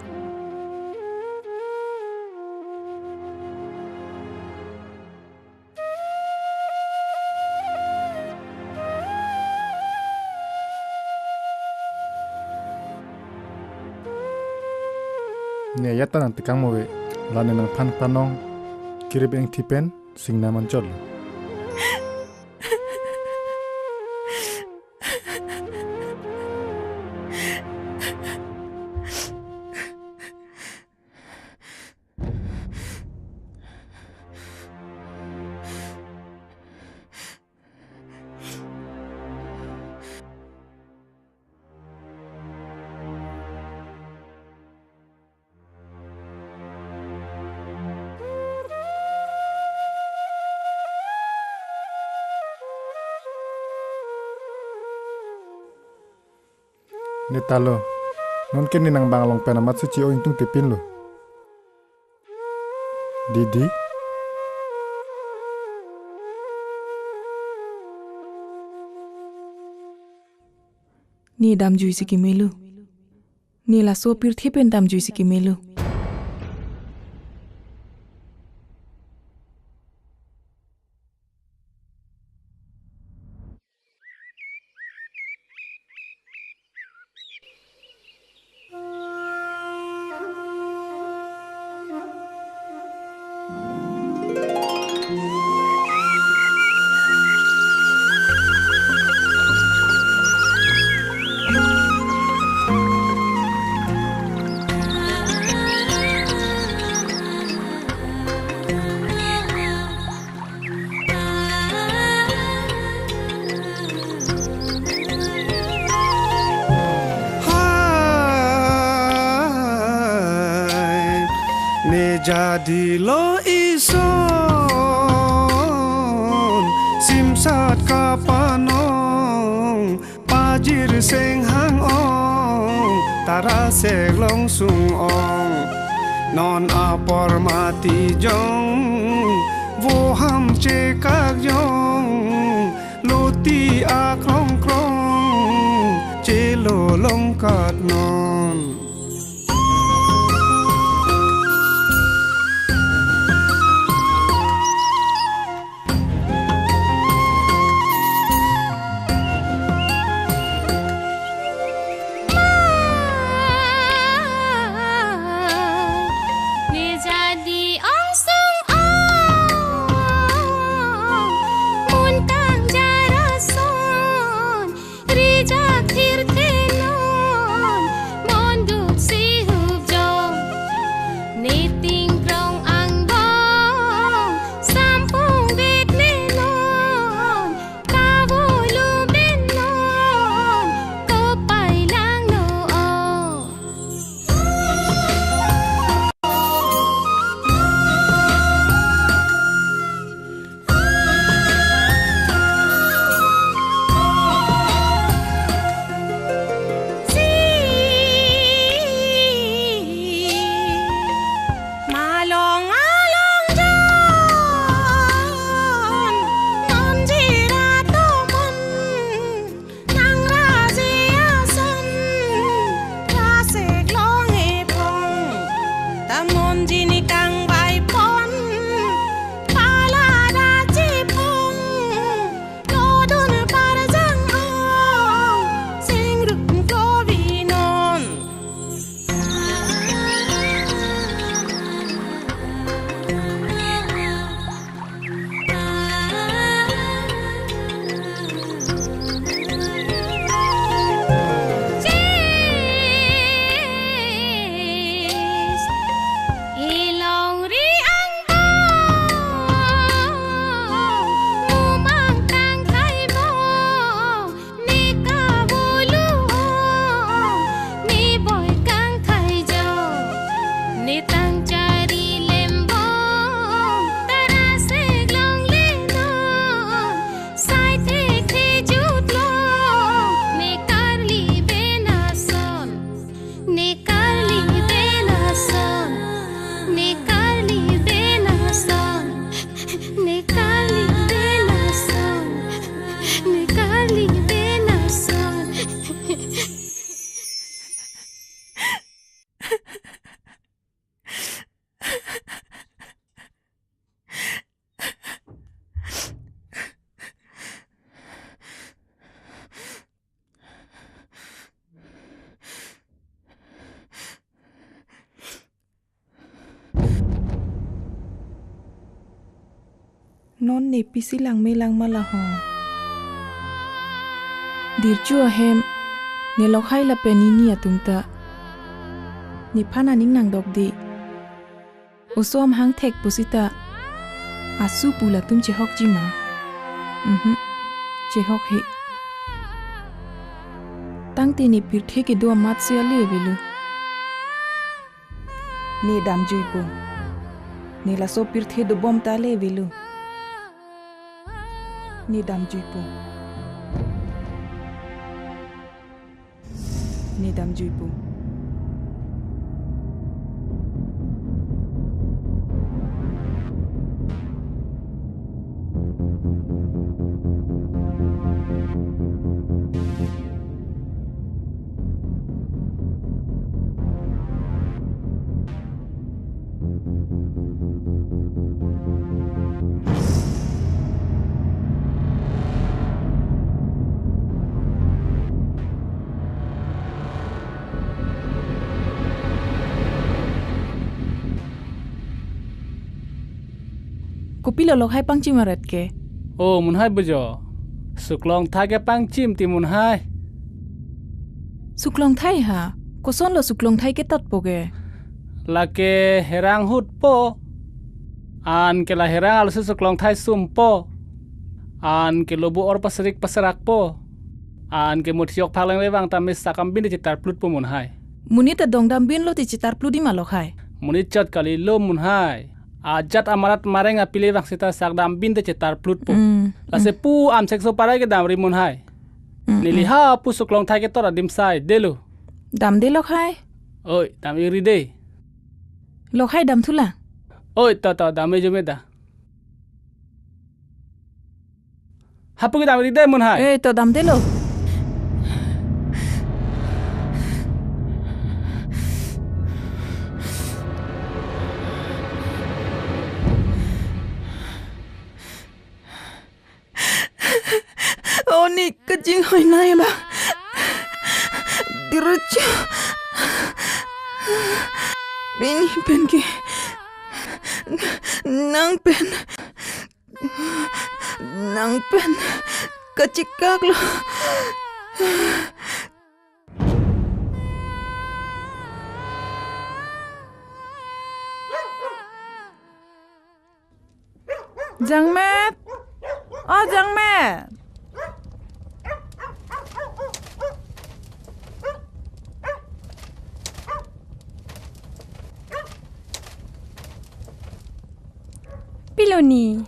Ne ajat ta nangtekang mo ave, la ne nangphan panong, kirip engthi pen singna manchotlo. Neta lo. Non ke ne nangbang along pen amatsi che-o ingtungte pinlo. Didi. Ne damjuisi kemelo. Ne laso pirthe pen damjuisi kemelo. Hai, ne jadi lo ison, simsat kapanong, pajir seng hang-ong, tarasek longsung ong. Non apor mati jong, voham chekak jong, loti akrong krong, chelolong kat non. Ne jadi angsong ong, muntang jarason, rijak thirthe non, monduk si hup jong. Ne ting krong angbong, sampung vet ne non, kavolu ben non, kopai langno ong. Malong along jan, non jira tomon, nangraji ason, rasek long epong, tamon jini kangbai pon, palada chipong, lodun parjang ong, singrum klovi non. Elongri angbong, mumang tangkai bong, ne kavolu ong, ne boi kangkai jong, ne tang chari lembong, tarasek longle non, sai thekthe jutlong, ne karli ben ason. Ne karli ben ason, ne karli ben ason, ne karli ben ason, ne karli ben ason. Non ne pisi langme lang ma la ho. Dirchu ahem, ne lokhai lapen nini atum ta nephan aning nangdokde. Oso amahang thek pusita asu pu latum chehokji ma? Mhm, chehok he. Tangte ne pirthe kedo amatsi ale avelo. Ne damjuipo. Ne laso pirthe dobom ta ale avelo. Ne damjuipo. Ne damjuipo. Kopilo lokhai pangchim aret ke? O, munhai bojo. Suklongthai ke pangchim ti munhai. Suklongthai ha? Kosonlo suklongthai ke tatpo ke? Lake herang hutpo. Anke la herang alosi suklongthai sumpo. Anke lobo or paserik paserakpo. Anke muthi ok phak leng le vang tame sakam bin de chetarplutpo munhai. Monit adong dam binlo ti chetarplut di ma lokhai? Monit chot kalilo munhai. Ajat amarat mareng apile vang seta sak dam bin de chetarplutpo. Mm, Lasi mm. pu amsek so parai ke damri munhai. Mm, Neli mm. ha pu suklongthai ketot adim sai delo. Damde lokhai. Oi, dam-ikri de. Lokhai damthulang. Oi, to, to, dam-ik jume da. Ha pu ke dam-ikri de munhai. Eh, to damdelo. Oni kachinghoi nai ba. Dircho. Pini pen ke. Nang pen. Nang pen. Kachikaklo. Jangmet. O Jangmet. Pilo ni?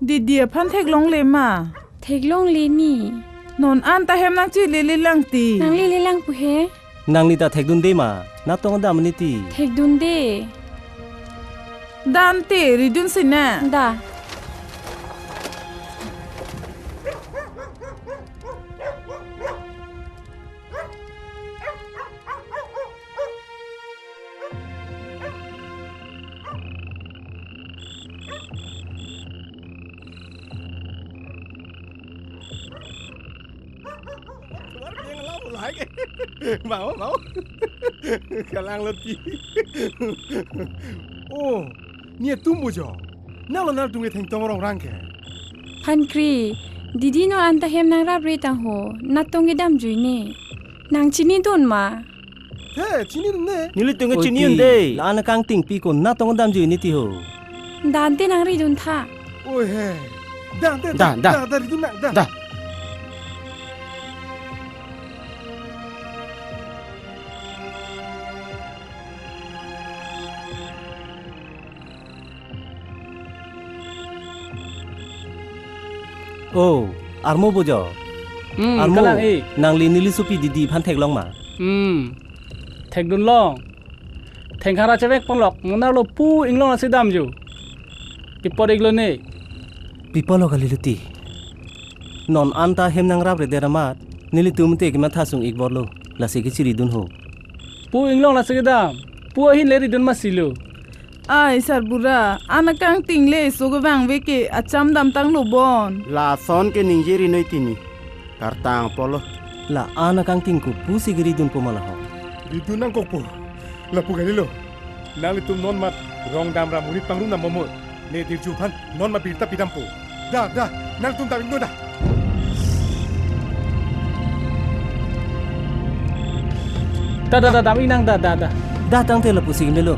Didi aphan theklongle ma? Theklongle ni. Non anta hem nangchilele lang ti. Nanglele lang pu he. Nangli ta thekdunde ma? Natong dam ni ti. Thekdunde. Dante ridun sine. Da. Mau, mau. Kalang loti. Oh, ni atum bojo. Nanglo nangtum ke thengtong rongrang ke. Phankri, didi non anta hem nangrapre tang ho, natong ke damjui ne. Nangchinidun ma? He, chinidunde. Nelitum ke Oi, chini ti. Unde. La-an akangting pi ko natong damjui ne ti ho. Dante nangridun tha. Oi he. Dante, Da, da, da. Da, da, ridun nang, da. Da. Oh, armo bojo. Hmm, Armo, kalang-ik. Nangli neli sopi didi aphan theklong ma? Hmm, thekdunlong. Thengkhara chevek ponlok, munar lo pu inglong asi damju. Pi apot-iklo ne. Pi apotlo kali loti. Non anta hem nangrapre det amat, nelitum te kematha sung-ik bor lo, lasi ke chiridun ho. Pu inglong lasi kedam, pu ahin le ridun masi lo. Ai, sarbura, an akangting le so kevangve ke acham damtanglo bon. Lason ke ningje ri noi tini. Kartang polo. La-an akangting ko pusi ke ridunpo ma la ho. Ridun nangkokpo. Lapu kalilo. Nanglitum non mat rong damra murit pangrum nang bomoi. Ne Dirju aphan non mat birta pidampo. Da, da, nangtum dam-iknon da. Da, da, da, dam-ik nang da, da, da. Da tangte lapusi ke melo.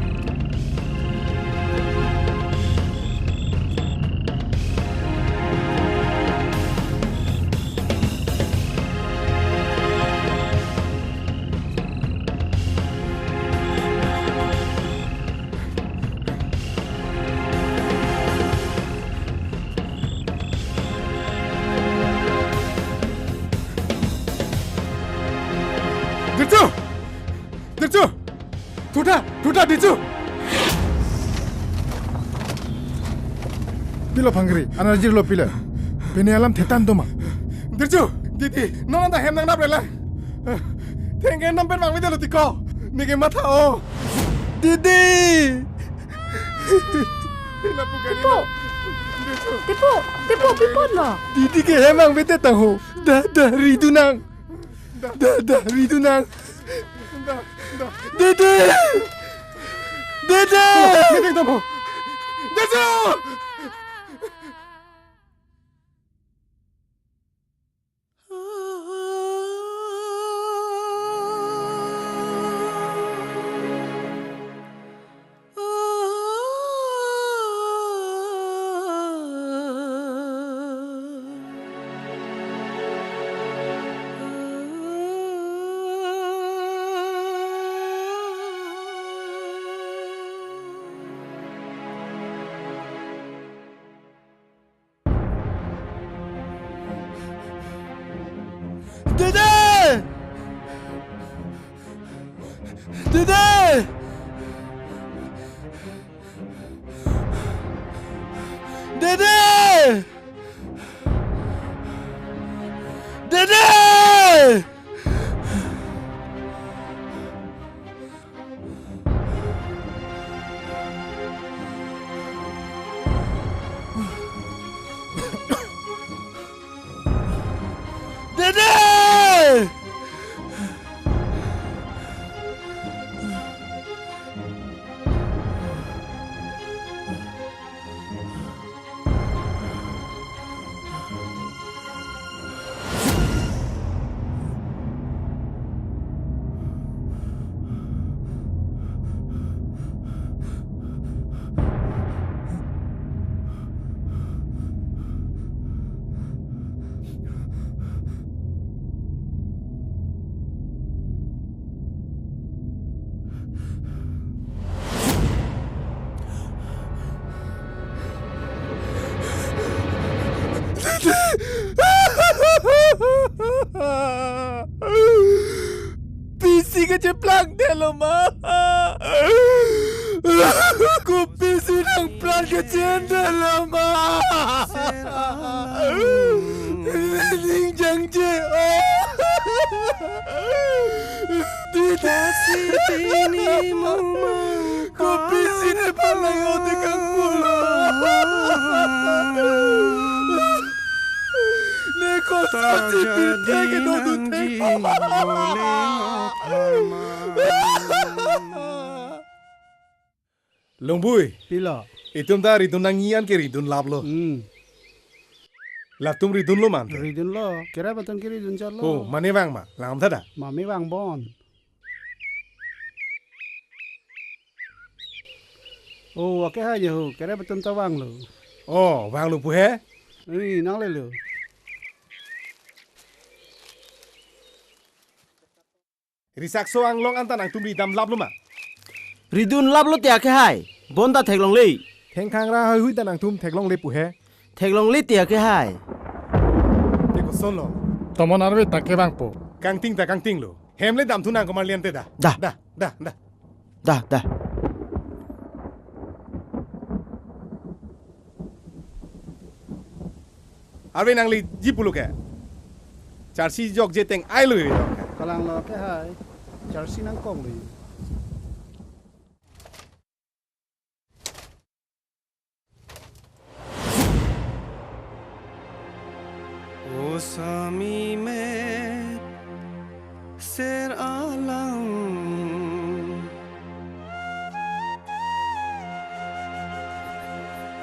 Dirchu! Dirchu! Thutha! Thutha, Dirchu! Pilo Phankri, an arjirlo pilo. Pini alam thetan do ma? Dirchu! Didi, non anta hem nangrapre lang. Thengke non pen vangvedetlo ti ko. Ne kematha o. Didi! Lapu kali Tipo! Lo. Dirchu! Tipo! Tipo! Pi apotlo? Didi ke hem vangvedet tang ho. Da, da, ridun nang. Da, da, ridun nang. Da, da. Didi! Didi! Didi, tamo. Dirchu! Dede! Dede! Dede! Dede! Dede! Pisi kacheplang delo ma. Kopisi nangplang kachinden delo ma. Ning jangje. Didi. Pasi pini mama. Kopisi nephan lang ote kangpulo. Ne kosa si pirthe ke dodu the. Longbui. Pilo. Itum ta ridun nangji an ke ridun laplo. Hmm. Latum ridunlo mante. Ridunlo. Kerai abaton ke ridun chotlo. Oh, mane vang ma. Lam thada. Mame vangbom. Oh, akehai je ho. Kerai abaton ta vanglo. Oh, vanglo pu he? Ini nanglelo. Risakso anglong anta nangtum ridam laplo ma? Ridun laplo te akehai. Bonta theklongle. Thengkhangra heihui ta nangtum theklongle pu he? Theklongle te akehai. Te kosonlo? Tomon arve ta kevangpo. Kangting ta kangtinglo. Hem le damthu nang komarlian te da. Da. Da, da, da. Da, da. Arve nangli ji pulo ke. Charsi jokje teng ai lo yo. Kalanglo akehai. Charsi nangkoklo yo. O sami met ser alang.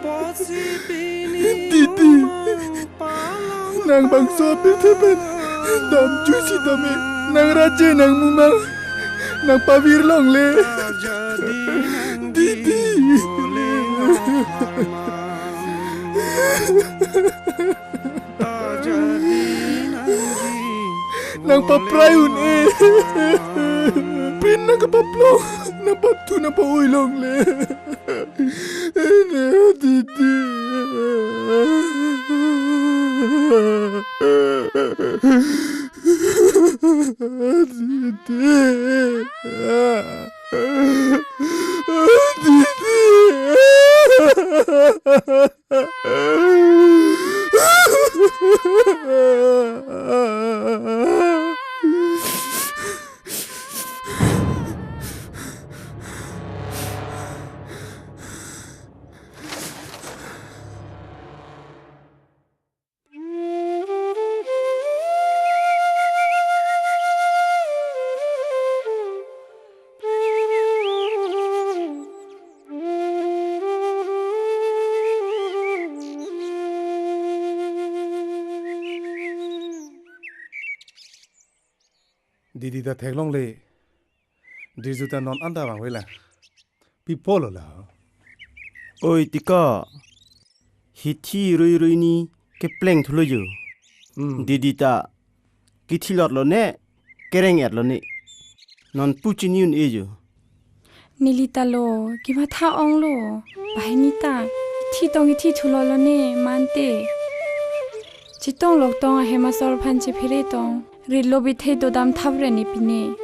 Potsi pini Didi. Umang palang. Nang bangso pirthe pen damjuisi tame nang raje nang mumang nang pavir longle. Didi. Nang paprai un-e. Pin nang kapaplong. Nang pathu nang pa-oi longle. Ene, Didi. Didi. Didi. Didi ta theklongle. Didi ta non anta vangve la. Pi pulo la. Oi, Tika. Hithi rui rui ni kepleng thulo jo. Hmm. Didi ta kithilotlo ne, kereng-etlo ne. Non pu chini un-e jo. Neli ta lo, kematha onglo. Banghini ta, hithi tong hithi thulotlo ne, mante. Chetong lok tong ahem asor aphan chephere tong. Ritlo bithe dodam thap re ne pine.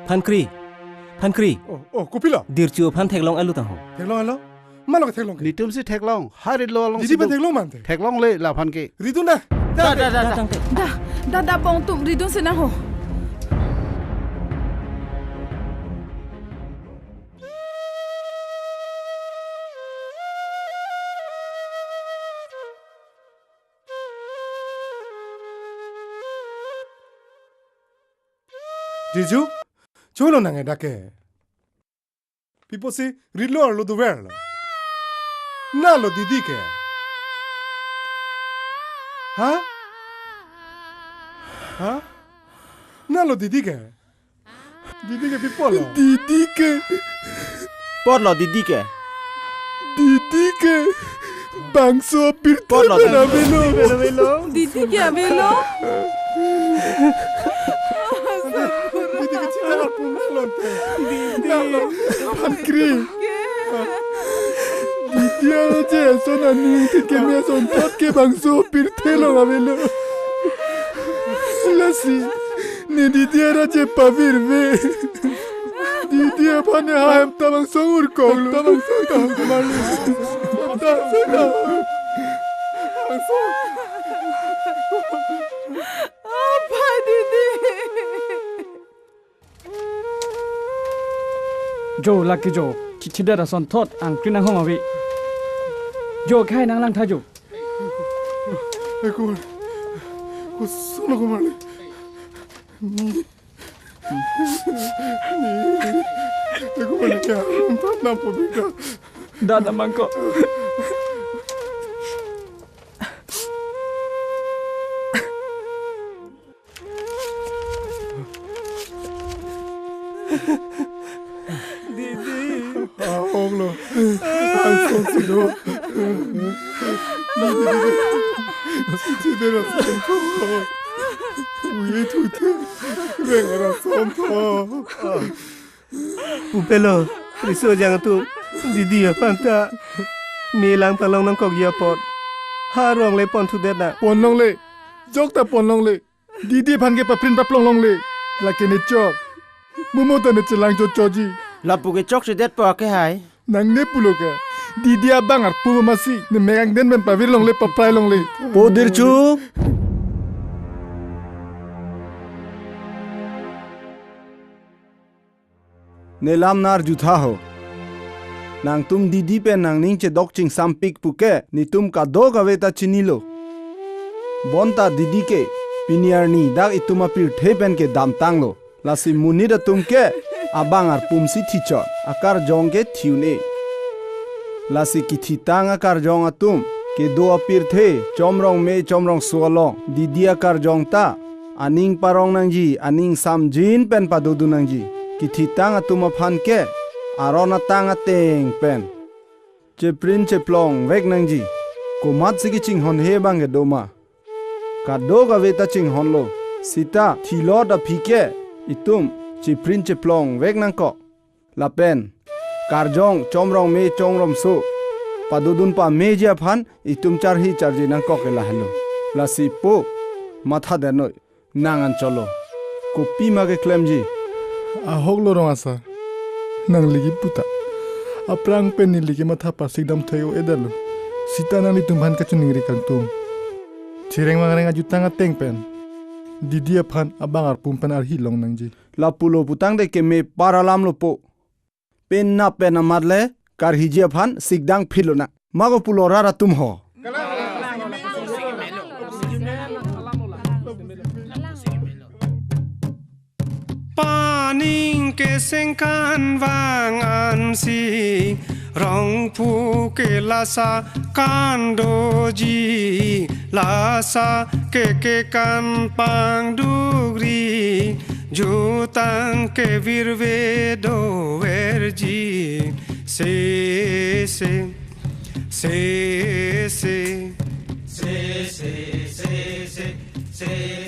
Phankri. Phankri. Oh, oh, kopilo? Dirchu aphan theklong alo tangho. Theklong alo? Malo ke theklong ke? Netum si theklong. Ha ritlo along Didi si phan do. Theklong mante. Theklongle laphan ke. Ridun da. Da, da, da, da. Da, da, da, bong tum ridun si nangho. Jeju, cholo nang edak ke. Pi apotsi ritlo arlo doverlo. Nalo Didi ke. Ha? Ha? Nalo Didi ke. Didi ke pi apotlo? Didi ke. Apotlo Didi ke. Didi ke. Bangso apirthe. Apotlo pen Didi. Avelo. Didi ke avelo. Didi ke chita la pun lonte. Didi. Phankri. Didi aje ason aning tik keme asonthot ke bangso apirthe along avelo. Lasi ne Didi arat je pavirve. Didi aphan ne ha hem ta bangso urkong lo. Ta bangso urkong lo. Ta bangso urkong lo. Apai Didi. Jo, lake jo. Chichidet asonthot angkri nanghong ave. Jo, khai nanglang tha jo. Ekur. Kusolo kumali. Ekur ni kya? Empat enam puluh bika. Dada mangko. Didi. Ahong lo. Angsong si do. Didi. Didi asonthot. Uye thuthe. Reng asonthot. Pupelo. Riso jang atum. Didi aphan ta. Melang palong nangkokji apot. Ha arong le pon thudet na. Pon longle. Jok ta pon longle. Didi aphan ke paprin paplong longle. Lake ne chok. Mumo ta ne chelang chochoji. Lapu ke chokchedet po ake hai. Nang ne pulo ke. Didi abang arpu masi. Ne megang den pen pavir longle paprai longle. Po Dirchu. Ne lam nar jutha ho. Nangtum Didi pen nangning chedok chingsampik puke netum kadokave ta chinilo. Bonta Didi ke pini arni dak itum apirthe pen ke damtanglo. Lasi monit atum ke abang arpum si thichot, akarjong ke thi-un-e. Lasi kithitang akarjong atum kedo apirthe chomrong me chomrong so along Didi akarjong ta aning parong nangji, aning samjin pen padodun nangji. Kithitang atum aphan ke aron atang ateng pen cheprin cheplong vek nangji. Komatsi kachinghon he abang kedo ma? Kadokave ta chinghonlo. Sita thilot aphi ke itum cheprin cheplong vek nangkok. Lapen karjong chomrong me chomrong so padodun pameji aphan itum charhi charji nangkok ke lahelo. Lasi po, matha dennoi, nang anchotlo. Kopima keklemji? Ahok lo rong asar. Nangli kipu ta. Aphrang pen neli kematha pasik dam thek-o-edetlo. Sita nanglitum aphan kachiningri kangtung. Chireng vangreng ajutang ateng pen Didi aphan abang arpum pen arhi long nangji. Lapulo putangte keme par alam lo po. Penap pen amat le karhiji aphan sikdang phitlo na. Mako pulo rat atum ho. Paning kesengkan vang ansi, rongphu ke lasa kan doji, lasa ke kekan pangdukri, jutang ke virve doverji, se se, se se, se se, se se, se